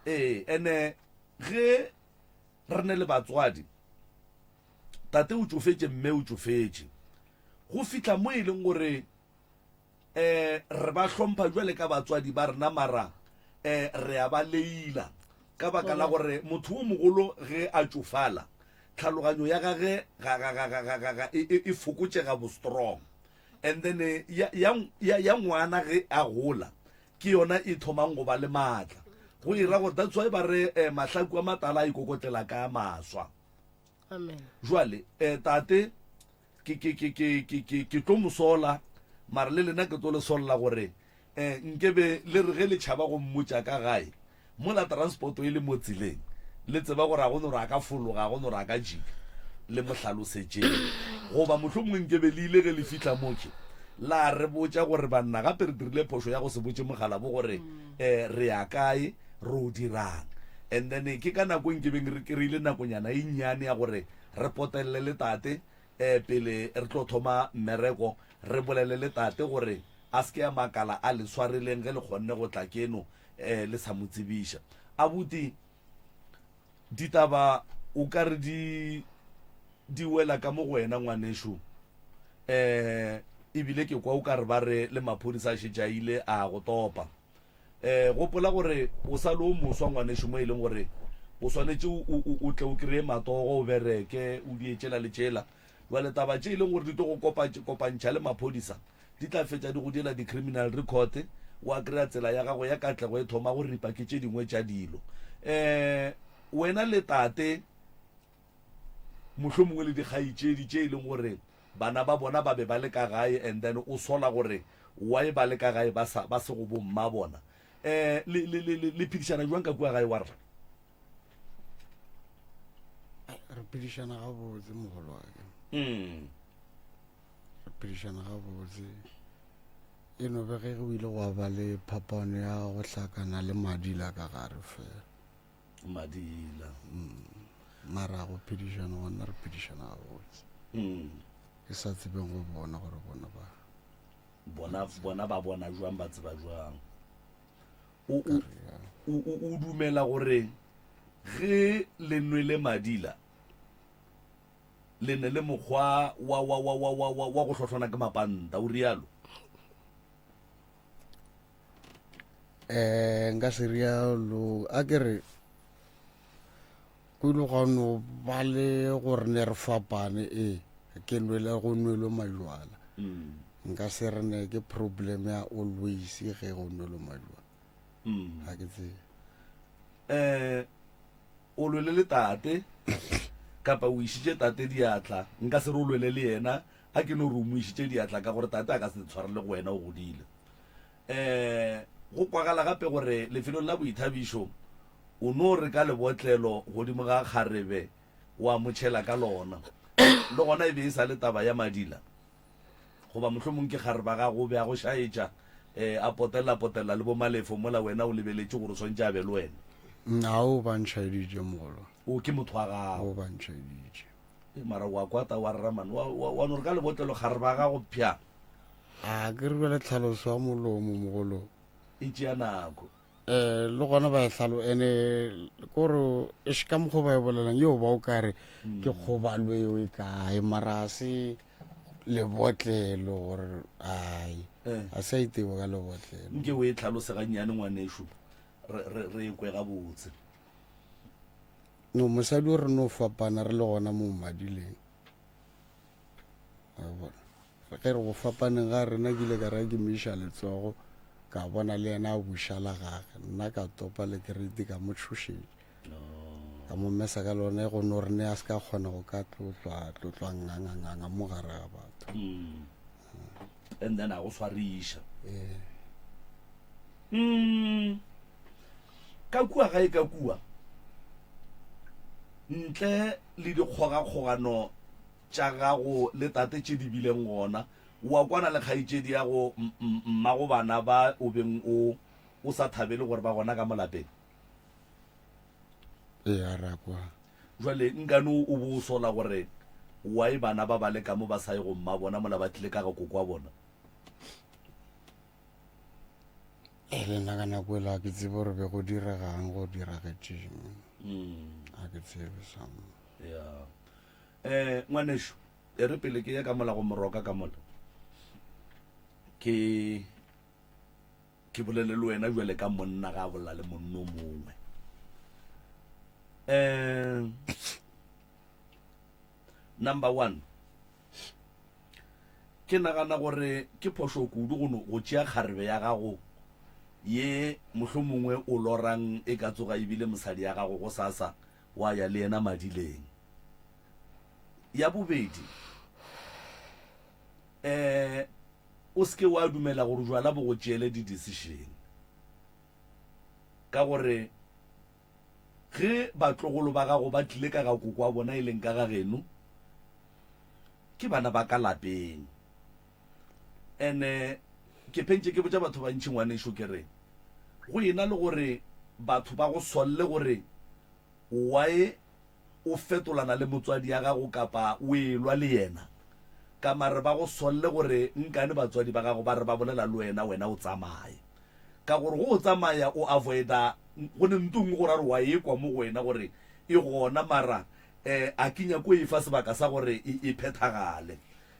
Ee, ene ge re ne le batswadi, tate o tšofetše, mme o tšofetše, go fihla mo e leng gore um re ba hlompha jwale ka batswadi ba rena mara um re a ba leila ka baka la gore motho o mogolo ge a tšofala tlhaloganyo ya gage ga ga ga ga ga ga e, e, e fokotšega bo strong and then eh, ya, ya, ya, ya ngwana ge a gola ke yona e thomang go ba le maatla go ira gore that's why ba re eh, mahlaku a matala a ikokotlela ka maswa amen jwale eh, tate ke ke ke ke ke ke ke tlo mo sola mara le lena ke tlo le solla gore eh nkebe le re ge le tšhaba go mmotša ka gae mola transport e le mo tseleng le tseba gore a go no re a ka fologa a go no re a ka jika le mo hlalosetšeng goba mohlomongwe nkebe le ile ge le fihla mokhe la re botša gore banna gape re dirile phošo ya go se botše mogala bo gore um re ya kae re o dirang and then ke ka nako e nkebeng re kry-ile nakonyana e nnyane ya gore re potelele le tate um pele re tlo thoma mmereko re bolele le tate gore a se ke a makala a le swareleng ge le kgonne go tla keno um le sa mo tsebiša. Abuti, ditaba o ka re di di wela ka mo go wena ngwanešo um ebile ke kwa o ka re ba re le maphodisa a šetše a ile a go topa. um gopola gore o sa le o moswa ngwanešu mo e leng gore o swanetše o tle o kry-e matogo o bereke o die tšela le tšela jale taba tše e leng gore di tlo go kopantšha le maphodisa di tla fetša di go diela di-criminal record wa kry-a tsela ya gago ya katlego e thoma go ripa ke tše dingwe tša dilo um wena le tate mohlomongwe le dikgaetšedi tše e leng gore bana ba bona ba be ba le ka gae and then o sola gore why ba le ka gae ba sa ba se go bo mma bona eh le le le le phedišana jwang ka kua gae wa re re phedišana gabotse mogolo wa ka mm. re phedišana gabotse e no be ge go ile gwa ba le phapano ya go hlakana le madila ka gare fela Madila. Mm. Mara go phedišana gona re phedišana gabotse. Mm. Ke sa tsebeng go bona gore bona ba. Bona bona ba bona jwang ba tseba jwang? O o o o dumela gore ge le nwele madila le ne le mokgwa wa wa wa wa wa wa wa go hlohlona ke mapanta o rialo? Eh nka se rialo a ke re go ile gwa no ba le gore ne re fapane ee ke nwele go nwelwe majwala mm. nka se re ne ke problem ya always ge go nwelwe majwala mm. ga ke tsebe um o lwele le tate kapa o išitše tate diatla nka se re o lwele le yena a ke no re o mo išitše diatla ka gore tate a ka se tshwarele go wena o godile um go kwagala gape gore lefelong la boithabišo o no re ka lebotlelo godimo ga kgarebe wa mo tšhela ka lona. Le gona e be e sa le taba ya madila, goba mohlomong ke kgareba gago o be a go šaetša um a potelela-potelela le bomalefo mola wena o lebeletše gore o swantše a be le wena. Ga o ba ntšhaeditše mogolo. O ke motho wa gago. O ba ntšhaeditše. E, mara wa kwata wa rra man, wa, wa, wa no re ka lebotlelo kgareba gago pša. A ke re bjale tlhaloso ya molomo mogolo. E tšea nako. Eh, le gona ba e hlalo ene kore eš ka mokgwa ba e bolelang yeo ba o kare mm. ke kgobalo eo e kae mara a se lebotlelo gore ai eh. a se a itewa ka lebotlelo nke o e tlhalose gannyane ngwaneso re e kwe gabotse no mosadi o re no fapana re le gona mo madileng a bona Ge re go fapaneng ga rena ke ile ka re ke mo iša letsogo ka bona le yena a buša la gage nna ka topa le kereiti ka mo tšhošetša ka mo mesa ka lone go no re ne a se ka kgona go ka tlotlwa tlotlwa nganganganga mo gare ga batho mm. and then a go swariša ee. mm. ka kua gae ka kua ntle le dikgogakgogano tša gago le tate tše di bileng gona. O a kwana le kgaetšedi ya go mmago bana ba o beng o o sa thabele gore ba gona ka mo lapeng? Ee, a re a kwana. Jwale nkane o bo o sola gore why bana ba ba le ka mo ba sa ye go mma bona mola ba tlile ka ga koko wa bona? E le nna ka nako ela ga ke tsebe gore be go diregang go diragetšeng. Ga ke tsebe sam. Ya. Eh, ngwanešu, e re pele ke ye ka mola go moroka ka mola, ke ke bolele le wena jwale ka monna ga a bolela le monno mongwe. Eh, number one, ke nagana gore ke phošo kudu go no go tšea kgarebe ya gago ye mohlomongwe o lorang e ka tsoga ebile mosadi ya gago go sasa wa ya le yena madileng. Ya bobedi, eh, o se ke wa dumela gore jwala bo go tšeele di-decision, ka gore ge batlogolo ba gago ba tlile ka ga koko wa bona e leng ka ga geno, ke bana ba ka lapeng. Ene ke phentše ke botša batho bantši ngwanešo ke re, go ena le gore batho ba go solle gore why o fetolana le motswadi ya gago kapa o elwa le yena, ka mare ba go solle gore nkane batswadi ba gago ba re ba bolela le wena, wena o tsamaye. Ka gore go o tsamaya o avoida go ne nto nngwe go ra gore wa ekwa mo go wena gore e gona mara um a ke nyako e fa sebaka sa gore e, e phethagale.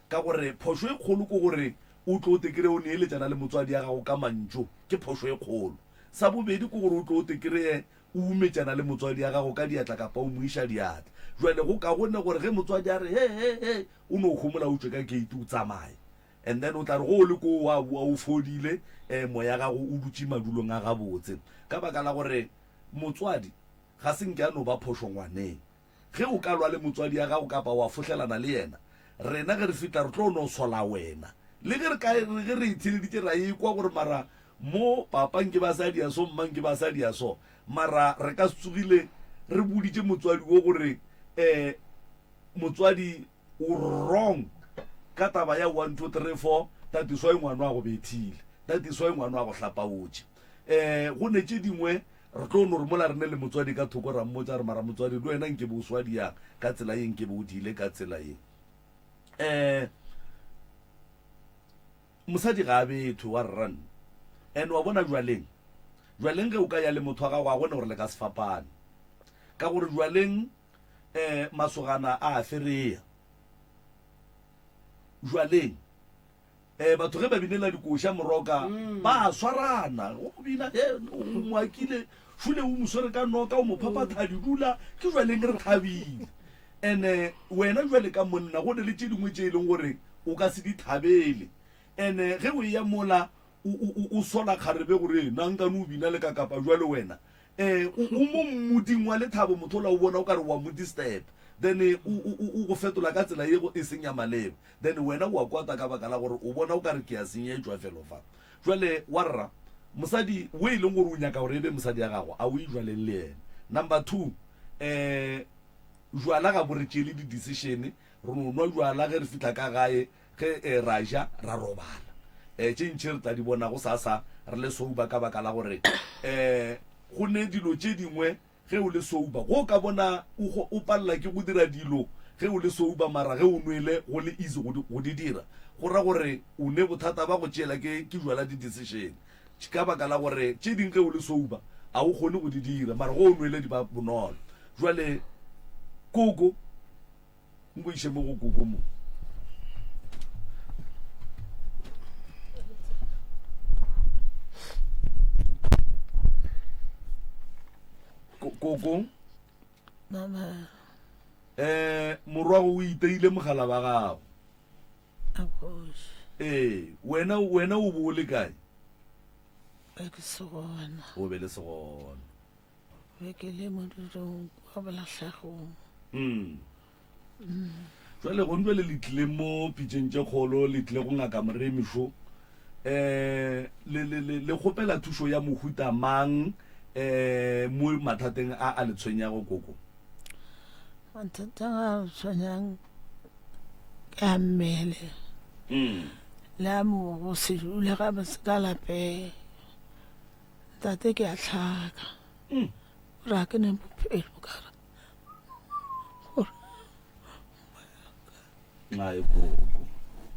Ka gore phošo e kgolo ke gore o tlo te kry-e o neeletšana le motswadi ya gago ka mantšu, ke phošo e kgolo. Sa bobedi ke gore o tlo te kry-e o umetšana le motswadi ya gago ka diatla kapa o mo iša diatla. Jwale go kagone gore ge motswadi a re he he he, o no homola o tšwe ka gate o tsamaye. And then o tla re go o le koo wa boa o fodile, um moya gago o dutše madulong a gabotse. Ka baka la gore motswadi ga se nke a no ba phošo ngwaneng. Ge o ka lwa le motswadi ya gago kapa wa fohlelana le yena, rena ge re fihla re tlo no sola wena. Le ge re ka re ge re itheleditše ra ekwa gore mara mo papa nke ba sa dia so, mma nke ba sa dia so, mara re ka se tsogile re boditše motswadi wo gore um motswadi o wrong ka taba ya 1 2 3 4 that is why ngwano a go bethile, that is why ngwano a go hlapaotše. Um go ne tše dingwe Re tlo no re mola re ne le motswadi ka thoko ra mmotša re mara motswadi le wena nkebe o swa diang ka tsela ye nkebe o diile ka tsela ye. Um Mosadi ga a bethwe wa rran. And wa bona jwaleng, jwaleng ge o ka ya le motho wa gago a gone gore le ka se fapane. Ka gore jwaleng um masogana a a fereya. Jwaleng um batho ge ba binela dikoša moroka mm. ba a swarana go bina e o moakile šule o mo swere ka noka o mo phaphatha mm. didula ke jwaleng re thabile ene wena jwale ka monna go ne le tše dingwe tše e leng gore o ka se di thabele ene ge o eya mola o sola kgarebe gore na nkane o bina le ka kapa jwale wena um o mo mmoding wa lethabo motho ola o bona o ka re wa mo disturb then o go fetola ka tsela ye e seng ya maleba then wena o a kwata ka baka la gore o bona o ka re ke a senyetšwa felo fa jwale wa rra mosadi o e leng gore o nyaka gore e be mosadi ya gago a o e jwaleng le yena number 2 um Jwala ga bo re tšeele di-decision, re no nwa jwala ge re fihla ka gae, ge eh, ra ja ra robala. Eh, tše ntši re tla di bona go sasa re le sober ka baka la gore eh, go ne dilo tše dingwe ge o le sober go ka bona o, o palela ke go dira dilo ge o le sober mara ge o nwele go le easy go di, go di dira go ra gore o ne bothata ba go tšeela ke, ke jwala di-decision Ka baka la gore tše ding ge o le sober a o kgone go di dira, mara go o nwele di ba bonolo. Jwale koko, nko iše mo go koko mo. Koko. Mama. Eh, morwago o iteile mogala wa gago. Ee, wena, wena o bo o le kae? Be ke se gona. O be le se gona. Be ke le modirong wa bolahlegong. Mm. Mm. Jwale gone jwale le tlile mo pitšeng tše kgolo, le tlile go ngaka Moremišo. Eh, le, le, le, le kgopela thušo ya mohuta mang eh mo mathateng a a le tshwenyago koko? Mathata a a tshwenyang ke a mmele mm. le a mogo se dule ga botse ka lapeng ntate ke a tlhaka mm. gore a ke ne bophelo kare gore nxae koko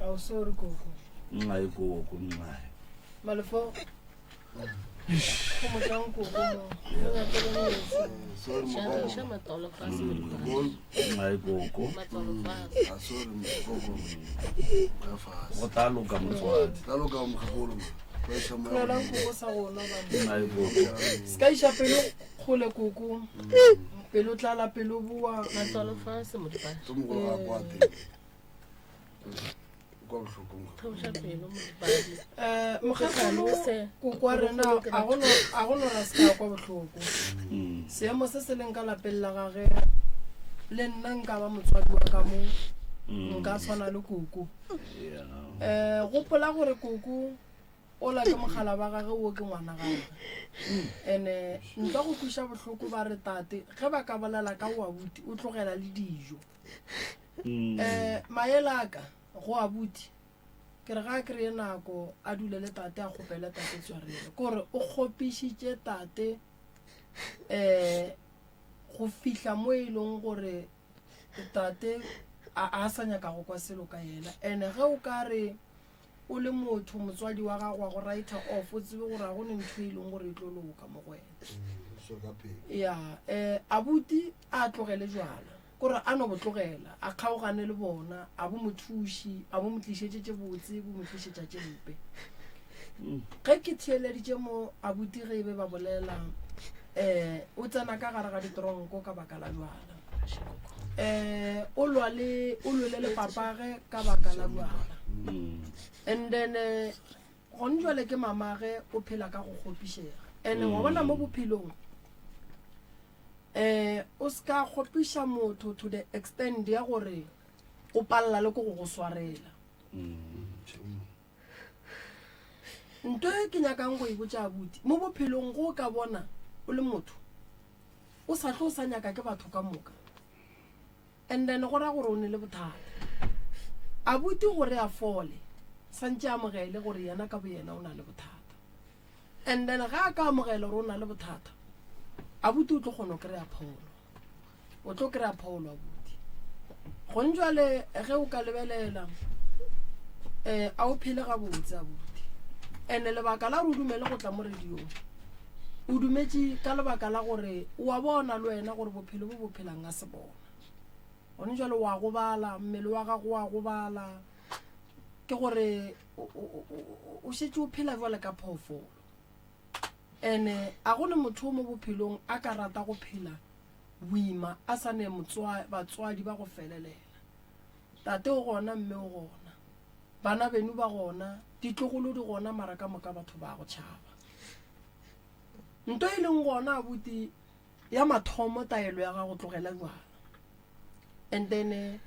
ao sorry koko nxae koko nxae malefo Go tla loka motswadi. Se ka iša pelo kgole koko pelo tlala pelo boa matswalo fase modipane Eh, mokgekgolo koko wa rena a go no ra se ka kwa bohloko mm. seemo se se leng ka lapeng la gage le nna nka ba motswadi wa ka mo mm. nka tshwana le koko um gopola gore koko ola ke mogala wa gage wo ke ngwana gage and-e nka go kwiša bohloko ba re tate ge ba ka bolela ka o abuti o tlogela le dijo um maele a ka go abuti ke re ga a kry-e nako a dule le tate a kgopele tate tshwarelo kore o kgopišitše tate um go fihla mo e leng gore tate a sa nyaka go kwa selo ka yena and ge o ka re o le motho motswadi wa gago wa go writer off o tsebe gore ga go ne ntho e leng gore e tlo loka mo go wena ya um abuti a tlogele jwala Kore a no bo tlogela, a kgaogane le bona, a bo mo thuši, a bo mo tlišetše tše botse, bo mo tlišetša tše mpe. Ge ke theeleditše mo abuti ge e be ba bolela, um o tsena ka gare ga ditronko ka baka la bjala. Um o lwa le, o lwele le papage ka baka la bjala. And then eh, gone jwale ke mamage o phela ka go kgopišega. And wa bona mo bophelong, um o se ka kgopiša motho to the extent ya gore o palela le ko go go swarela nto e ke nyakang go e botša abuti mo bophelong go o ka bona o le motho o sa tlo o sa nyaka ke batho ka moka and then go ra gore o ne le bothata abuti gore a fole santše amogele gore yena ka boyena o na le bothata And then ga a ka amogela gore o na le bothata, abuti o tlo kgona go kry-a pholo. O tlo kry-a pholo abuti. Gong jwale ge o ka lebelela, Um a o phele gabotse abuti. Ene lebaka la gore o dumele go tla mo radiong o dumetše ka lebaka la gore o a bona le wena gore bophelo bo bo phelang a se bona. Gone jwale wa gobala, mmele wa gago wa gobala, ke gore o šetše o phela jwale ka phoofolo. Ene a go ne motho o mo bophelong a ka rata go phela boima a sa ne batswadi ba go felelela. Tate o gona, mme o gona, bana beno ba gona, ditlogolo di gona, mara ka moka batho ba go tšhaba. Nto e leng gona abuti ya mathomo taelo ya gago tlogela jwala. And then eh,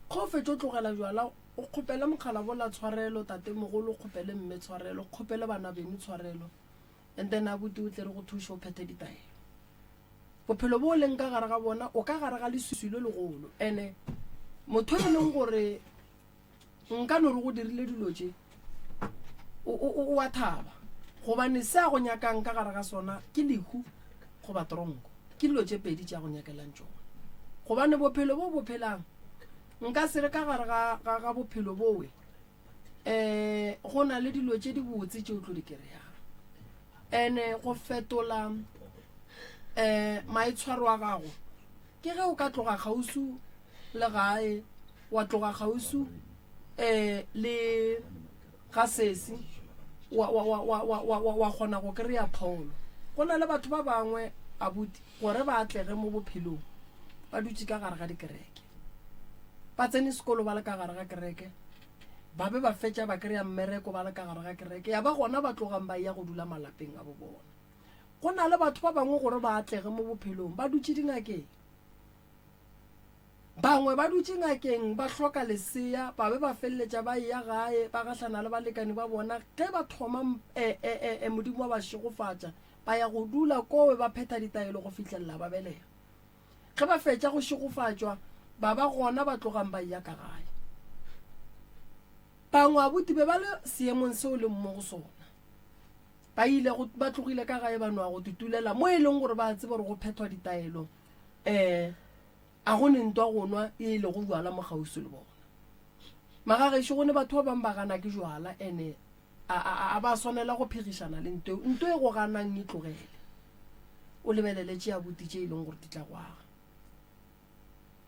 ge o fetša o tlogela jwala o kgopele mokgalabola tshwarelo, tatemogolo o kgopele mme tshwarelo, o kgopele bana beno tshwarelo. And then abuti o tle re go thuše o phethe ditaelo. Bophelo bo o leng ka gare ga bona o ka gare ga leswiswi le legolo. Ene motho e leng gore nka no re go dirile dilo tše o a thaba gobane se a go nyakang ka gare ga sona ke lehu goba tronko. Ke dilo tše pedi tše a go nyakelang tšona. Gobane bophelo bo bo phelang nka se re ka gare ga bophelo bowe um go na le dilo tše dibotse tše o tlo di kry-ang. Ene go fetola um maitshwaro a gago ke ge o ka tloga kgauswi le gae, wa tloga kgauswi um le ga sesi, wa kgona go kry-a pholo. Go na le batho ba bangwe abuti gore ba atlege mo bophelong ba dutše ka gare ga dikereke, ba tsene sekolo ba le ka gare ga kereke, ba be ba fetša ba kry-a mmereko ba le ka gare ga kereke, ya ba gona ba tlogang ba ya go dula malapeng a bo bona. Go na le batho ba bangwe gore ba atlege mo bophelong ba dutše dingakeng, bangwe ba dutše ngakeng ba hloka lesea, ba be ba feleletša ba eya gae ba gahlana le balekani ba bona. Ge ba thoma e, e, e, e, Modimo wa ba šegofatša, ba ya go dula kowe ba phetha ditaelo go fihlelela ba belega. Ge ba fetša go šegofatšwa, ba ba gona ba tlogang ba eya ka gae. Bangwe abuti be ba le seemong seo leng mo go sona. Ba ile go, ba tlogile ka gae ba noa go tutulela mo e leng gore ba tseba gore go phethwa ditaelo. Um a go ne ntwa go nwa e e lego jwala mo kgauswi le bona. Magagešo go ne batho ba bangwe ba gana ke jwala ene a, a, a ba swanela go phegišana le nto eo. Nto e go ganang e tlogele. O lebelele tše abuti tše e leng gore di tla go aga.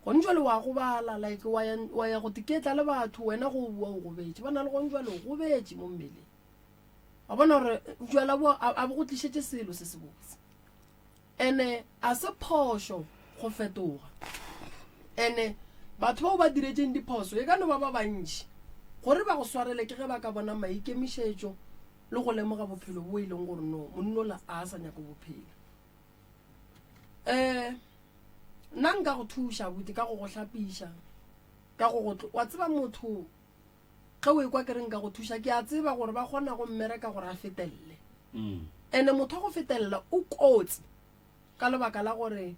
Gone jwale wa gobala like wa ya, wa ya go tiketla le batho wena go bua o gobetše. Ba na le gone jwale o gobetše mo mmeleng. Wa bona gore jwala bo a bo go tlišetše selo se sebotse. Ene a se phošo go fetoga. Ene batho bao ba diretšeng diphoso e ka no ba ba bantši. Gore ba go swarele ke ge ba ka bona maikemišetšo le go lemoga bophelo bo e leng gore no monnola a sa nyako bophela. Um nna nka go thuša abuti ka go go hlapiša, ka go go wa tseba motho ge o ekwa ke re nka go thuša ke a tseba gore ba kgona go mmereka gore a fetelele. Ene motho wa go fetelela o kotsi ka lebaka la gore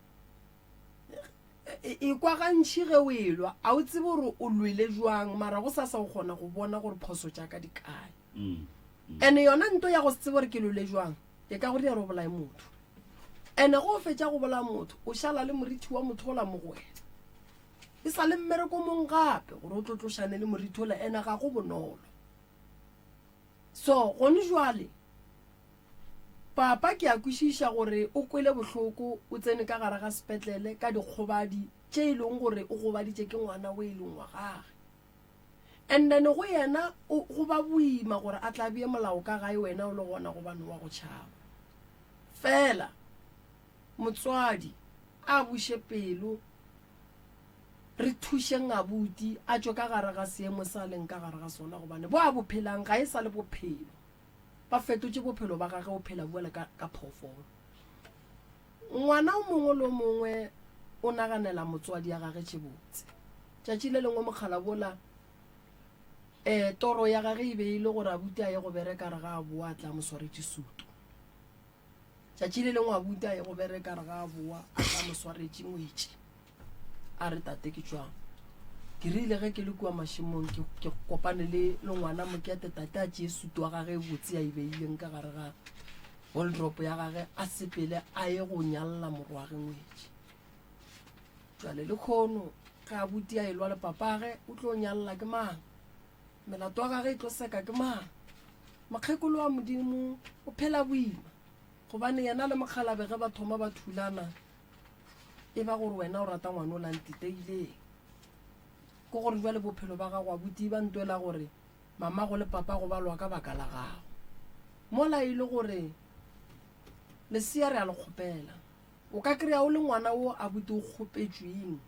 e kwa gantši ge o elwa a o tsebe gore o lwele jwang mara go sasa o kgona go bona gore phoso tša ka di kae. Ene yona nto ya go se tsebe gore ke lwele jwang e ka go dira gore o bolaye motho. Ene ge o fetša go bolaya motho o šala le morithi wa motho ola mo go wena. E sa le mmereko mong gape gore o tlo tlošane le morithi ola ene ga go bonolo. So gone jwale papa ke a kwešiša gore o kwele bohloko o tsene ka gare ga sepetlele ka dikgobadi tše e leng gore o gobaditše ke ngwana o e leng wa gage. And then go yena go ba boima gore a tla bee molao ka gae wena o le gona gobane wa go tšhaba. Fela motswadi a buše pelo re thušeng abuti a tšwe ka gare ga seemo se a leng ka gare ga sona gobane bo a bo phelang ga e sa le bophelo. Ba fetotše bophelo ba gage o phela bjale ka, ka phoofolo. Ngwana o mongwe le o mongwe o naganela motswadi ya gage tše botse. Tšatši le lengwe mokgalabola um toro ya gage e be e le gore abuti a ye go bereka re ga a boa a tla mo swaretše sutu. Tšatši le lengwe abuti a ye go bereka re ga a boa a tla mo swaretše ngwetši. A re tate ke tšwang. Ke rile ge ke le kua mašemong ke, ke kopane le, le ngwana mokete tate a tšee sutu wa gage e botse a e beileng ka gare ga wardrobe ya gage a sepele a ye go nyalla morwage ngwetši. Jwale le kgono ge abuti a elwa le papage o tlo nyalla ke mang? Melato ya gage e tlo seka ke mang? Mokgekolo wa Modimo o phela boima gobane yena le mokgalabe ge ba thoma ba thulana e ba gore wena o rata ngwana o la ntiteileng. Ke gore jwale bophelo ba gago abuti ba ntwela gore mamago le papago ba lwa ka baka la gago. Mola e le gore lesea re a le kgopela. O ka kry-a o le ngwana wo abuti o kgopetšweng.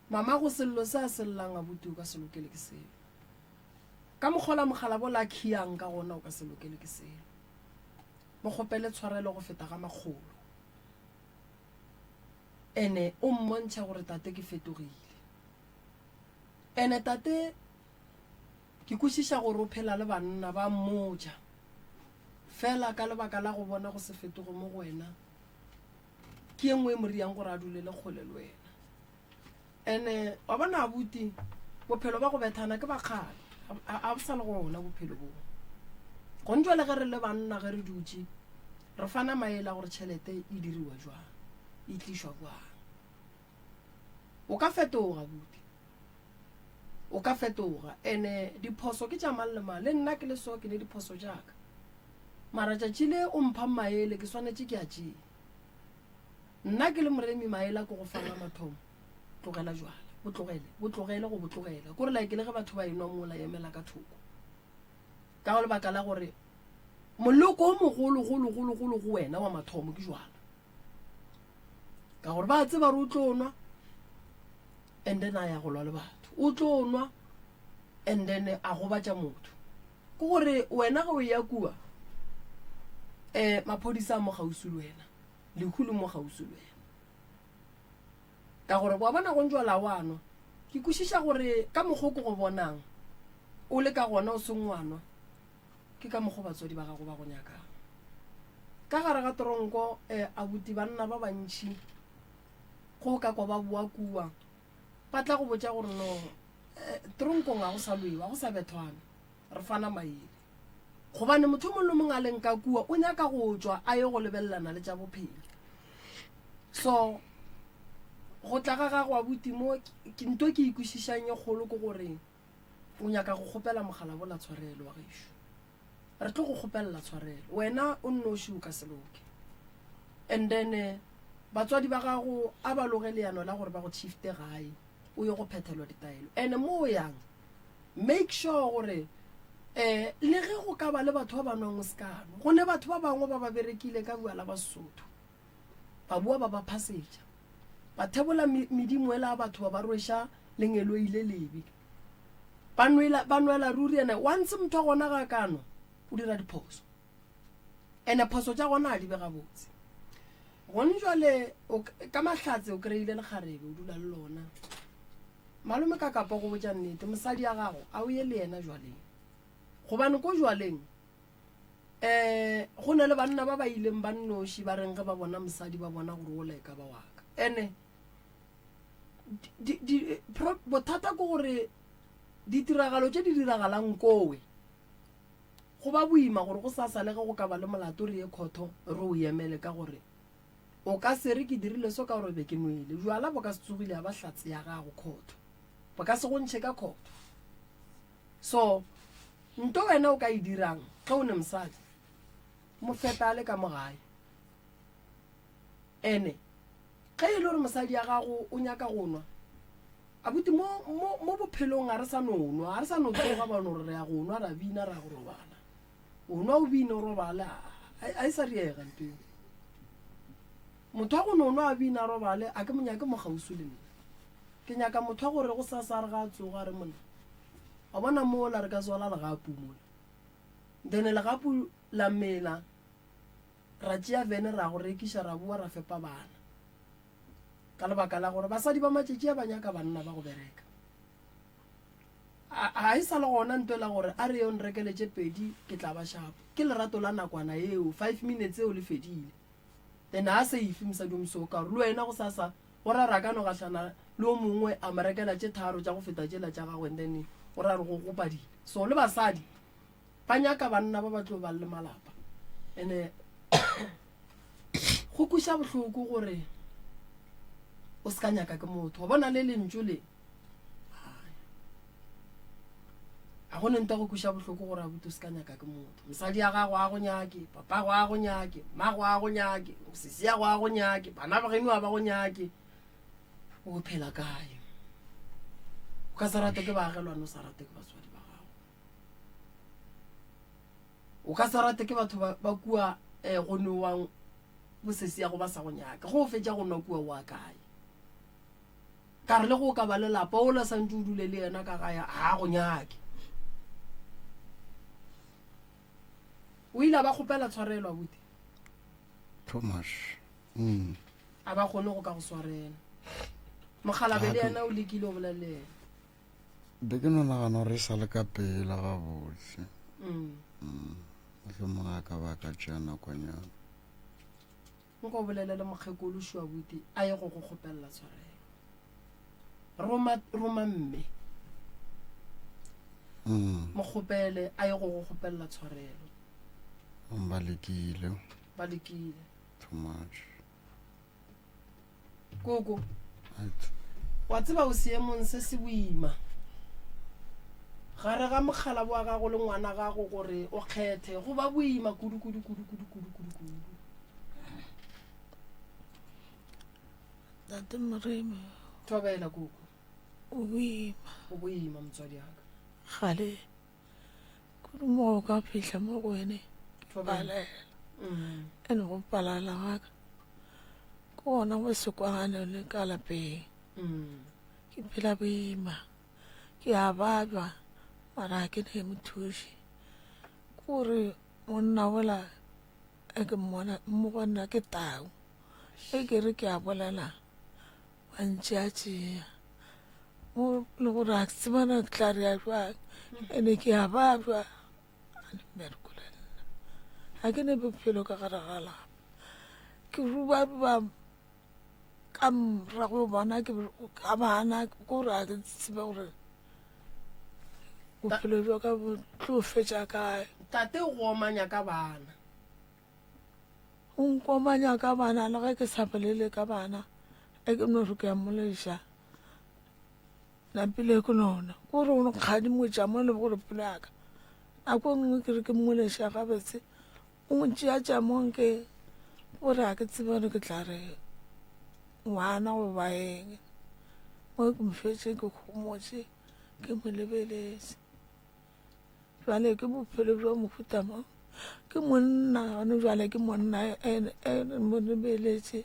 Mamago sello se a se llang abuti o ka se lokele ke selo. Ka mokgola mogala bola a khiyang ka gona o ka se lokele ke selo. Mo kgopele tshwarelo go feta ga makgolo. Ene o mmontšhe gore tate ke fetogile. Ene tate ke kwešiša gore o phela le banna ba mmotša. Fela ka lebaka la go bona go se fetoge mo go wena ke ye nngwe e mo riyang gore a dulele kgole le wena. Ene wa bona abuti bophelo ba go bethana ke ba kgale a bo sa le gona bophelo bo. Gone jwale ge re le banna ge re dutše re fana maele a gore tšhelete e diriwa jwang e tlišwa jwang. O ka fetoga abuti o ka fetoga ene diphoso ke tša mang le mang le nna ke le so ke ne diphoso jaaka mara tšatši le o mphang maele ke swanetše ke a tšee. Nna ke le moremi maela ko go fana mathomo tlogela jwala bo tlogele bo tlogele go bo tlogela kore like le ge batho ba enwa mola emela ka thoko ka go lebaka la gore moloko o mogolo golo golo golo go wena wa mathomo ke jwala ka gore ba tseba re o tlo nwa and then a ya go lwa le batho o tlo nwa and then a gobatša motho ke gore wena ge o ya kua um maphodisa a mo gausi le wena lehu le mo gausi le wena ka gore wa bona go njwala wa nwa ke kwešiša gore ka mokgwa ke go bonang o le ka gona o seng wa nwa ke ka mokgwa batswadi ba gago ba go nyakang ka gare ga toronko um abuti banna ba bantšhi go ka kwa ba boa kua ba tla go botša gore no eh, toronkong ga go sa lwewa go sa bethwana re fana maele gobane motho mongwe le mongwe a leng ka kua o nyaka go tšwa a ye go lebelelana le tša bophelo so go tla ga gago abuti mo nto ke ikwešišang e kgolo ke gore o nyaka go kgopela mogala bola tshwarelo wa gešo re tlo go kgopelela tshwarelo wena o nnoši o ka se loke and then eh, batswadi ba gago a ba loge leano la gore ba go shifte gae o ye go phethelwa ditaelo and mo o yang make sure gore um le ge go ka ba le batho ba ba nwang o sekano go ne batho ba bangwe ba ba berekile ka bua la basotho ba boa ba ba phasetša ba thebola medimo ela batho ba ba rweša lengeloi le lebe ba nwela ba nwela ruri ene once motho wa gona ga ka nwa o dira diphoso ene phoso tša gona a di be gabotse gone jwale ka mahlatse o kry-ile lekgarebe o dula le lona malome ka kapa go botša nnete mosadi ya gago a o ye le yena jwaleng gobane ko jwaleng um go na le banna ba ba ileng ba nnoši ba reng ge ba bona mosadi ba bona gore ola e ka ba waka ene bothata ke gore ditiragalo tše di diragalang kowe go ba boima gore go sa sa le ge go ka ba le molato re ye khotho re o emele ka gore o ka se re ke dirile so ka gore be ke nwele jwala bo ka se tsogile ya ba hlatse ya gago khotho bo ka se go ntšhe ka khotho so nto wena o ka e dirang ge o ne mosadi mo fepa a le ka mo gae ene ge e le gore mosadi ya gago o nyaka go nwa abuti mo, mo, mo bophelong ga re sa no nwa ga re sa no tsoga ba no re re ya go nwa ra bina ra go robala o nwa o bine o robale a e sa riega nto eo motho wa go no nwa a bina a robale a ke mo nyake mo gausu le nna ke nyaka motho wa gore go sasa re ga a tsoga re monna wa bona mola re ka tswala legapu mola then legapu la mela ra tšea vene ra go rekiša ra boa ra fepa bana ka lebaka la gore basadi ba matšatši a ba nyaka banna ba go bereka ga e sa le gona nto la gore a re yo nrekele tše pedi ke tla ba shapo ke lerato la nakwana eo five minutes eo le fedile then ga safe mosadi o moso ka gore le wena go sasa go ra ra ka no gahlana le o mongwe a mo rekela tše tharo tša go feta tšela tša gagwe and then o ra re go gopadile so le basadi ba nyaka banna ba ba tlo bang le malapa ene go kweša bohloko gore o se ka nyaka ke motho wa bona le lentšu le. Ga go ne nto go kweša bohloko gore abuti o se ka nyaka ke motho. Mosadi ya gago a go nyake, papago a go nyake, mmago a go nyake, sesi ya go a go nyake, bana ba geno a ba go nyake. O phela kae? O ka se rate ke baagelwane, o sa rate ke batswadi ba gago. O ka se rate ke batho ba, ba kua eh, go nowang bosesi ya go ba sa go nyake. Go o fetša go nwa kua o a kae? Ka re le go ka ba le lapa o la santse o dule le yena ka gae ga go nyake. O ile a ba kgopela tshwarelo abuti. Too much. Mm. A ba kgone go ka go swarela. Mokgalabe le yena o lekile go bolela le yena. Be ke no nagana gore e sa le ka pela gabotse. Mm. Mm. Mohlomongwe a ka ba ka tšea nakonyana. Nko o bolele le mokgekolo Shuabuti a ye go go kgopelela tshwarelo. Roma, roma mme. Mm. Mo kgopele a ye go go kgopelela tshwarelo. Ba lekile. Ba lekile. Too much. Koko. Wa tseba o seemong se se boima. Gare ga mokgalabo wa gago le ngwana gago gore o kgethe go ba boima kudu kudu kudu kudu kudu kudu kudu. Tate Moremi. Thobela koko. O boima. O boima motswadi aka. Gale kudu mo o ka fihla mo go wene palela. Mm. Ene go palala gaka. Ke gona go se kwagane le ka lapeng. Mm. Ke phela boima. Ke a babja mara ga ke ne mothuši. Ke gore monna wola e ke mmona mo go nna ke tau. E ke re ke a bolela wa ntšea-tšea. Mo le gore a ke tsebana ke tla rea jwang. Ene ke a babja a ne mmereko le nna. Ga ke ne bophelo ka gare ga lapa. Ke rubaruba ka morago bona ke ka bana ke gore ga ke tsebe gore bophelo bja ka bo tlo fetša kae. Tate o go omanya ka bana. O nkomanya ka bana le ge ke sa bolele ka bana e ke no re ke a mmoleša napile ke nona ke gore o nkgadimotša mo le gore pelo ya ka nako e nngwe ke re ke mmoleša gabotse o ntšea-tšea mo nke gore ga ke tsebe gore ke tla re ngwana goba eng mo ke mo fetše ke homotše ke mo lebeletse jwale ke bophelo bja mohuta mang ke monna gone jwale ke monna mo lebeletše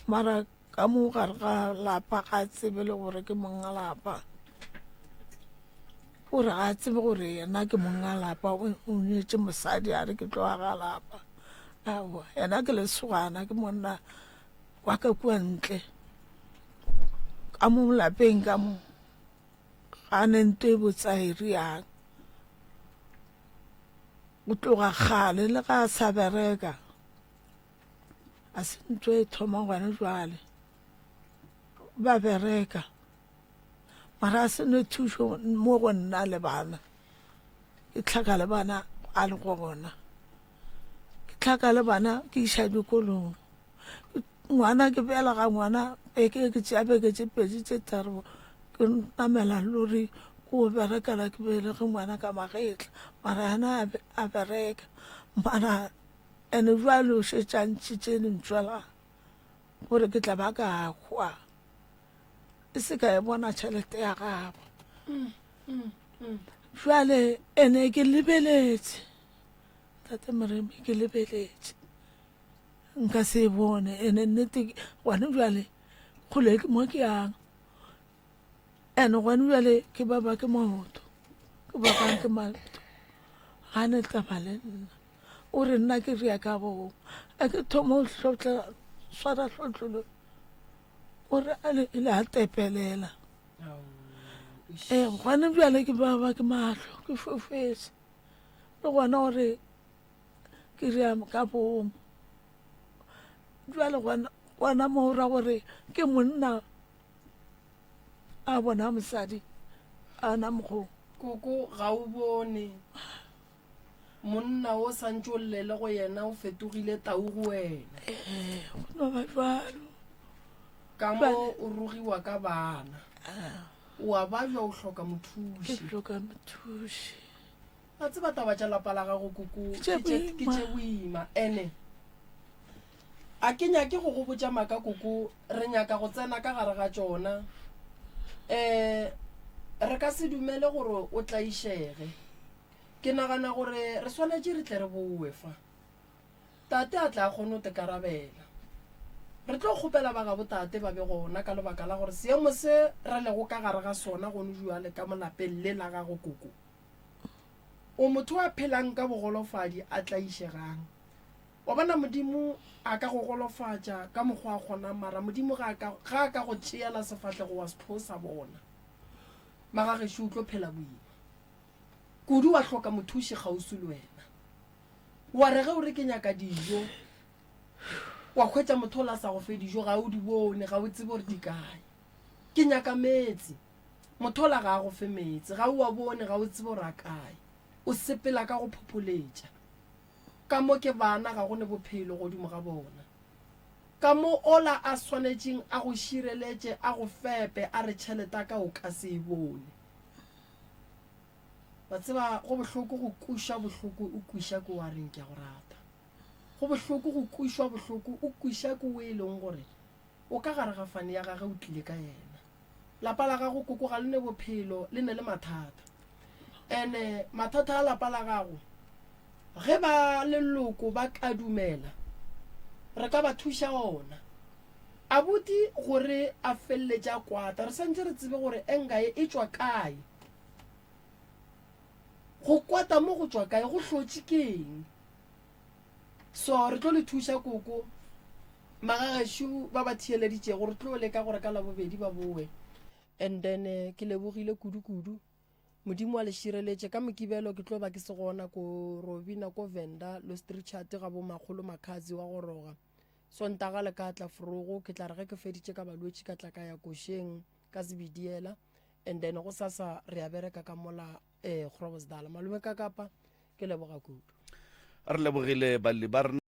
mara ka mo gare ga lapa ga tsebe le gore ke monga lapa gore ga tsebe gore yena ke monga lapa o nyetše mosadi a re ke tlo aga lapa aowa yena ke lesogana ke monna wa ka kua ntle ka mo lapeng ka mo ga ne nto e botsa e riang go tloga kgale le ga a sa bereka a se ntho e thoma gone jwale ba bereka mara a se ne thušo mo go nna le bana ke tlhaka le bana a le gona ke tlhaka le bana ke iša dikolong ngwana ke belega ngwana beke ke tšea beke tše pedi tše tharo ke namela lori ko berekela ke belege ngwana ka magetla mara yena a bereka mara ene jwale o šetše a ntšhitše lentšu la gore ke tla ba ka hwa e se ka e bona tšhelete ya gagwe jwale ene ke lebeletše tate moremi ke lebeletše nka se e bone ene nnete gone jwale kgole ke mo ke yang ene gone jwale ke baba ke maoto ke babang ke maoto ga ne taba le nna o re nna ke rea ka bong a ke thoma o hlotla swara hlotlolo o re a le ile a tepelela ee gone bjale ke baba ke mahlo ke fofetse le gona gore ke rea ka bong jwale gona mo ra gore ke monna a bona mosadi a na mokgong koko ga o bone monna o santse o llele go yena o fetogile tau go wena ee go no ba jalo ka mo o rogiwa ka bana ah. O a babja o hloka mothuši. Ke hloka mothuši. A tseba taba tša lapa la gago koko Ke tše ke tše boima ene a ke nyake go go botša maaka koko re nyaka go tsena ka gare ga tšona um re ka se dumele gore o tlaišege ke nagana gore re swanetše re tle re bowe fa Tate a tle a kgone go tekarabela. Re tlo kgopela ba gabo tate ba be gona ka lebaka la gore seemo se re lego ka gare ga sona gone bjale ka mo lapeng le la gago koko. O motho a phelang ka bogolofadi a tlaišegang. Wa bona Modimo a ka go golofatša ka mokgwa a kgonang mara Modimo ga a ka ga a ka go tšeela sefahlego wa se tlo sa bona. Magagešo o tlo phela boima. Kudu wa hloka mothuši kgauswi le wena. Wa re ge o re ke nyaka dijo, wa hwetša motho ola sa go fe dijo, ga o di bone, ga o tsebe gore di kae. Ke nyaka meetse, motho ola ga a go fe meetse, ga o a bone, ga o tsebe gore a kae. O sepela ka go phopholetša. Ka mo ke bana ga go ne bophelo godimo ga bona. Ka mo ola a swanetšeng a go šireletše, a go fepe, a re tšhelete ka o ka se e bone. Wa tseba, go bohloko go kwišwa bohloko o kwiša ko wa reng ke a go rata. Go bohloko go kwišwa bohloko o kwiša ko o e leng gore o ka gare ga fane ya gage o tlile ka yena. Lapa la gago koko ga le ne bophelo le ne le mathata. Ene mathata a lapa la gago ge ba leloko ba ka dumela re ka ba thuša ona. Abuti gore a felletše a kwata re santše re tsebe gore enga ye e tšwa kae. Go kwata mo go tšwa kae? Go hlotše ke eng? So re tlo le thuša koko magagešo ba ba theeleditšego re tlo leka gore ka labobedi ba bowe and then eh, ke lebogile kudu-kudu modimo wa le šireletše ka mokibelo ke tlo ba ke se gona ko robina ko venda lo street ga bo makgolo makhazi wa goroga sontaga le ka tla forogo ke tla re ge ke feditše ka balwetši ka tla ka ya košeng ka sebediela and then go sasa re a bereka ka mola eh Groblersdal malome ka kapa ke leboga kudu re lebogile balli ba rena.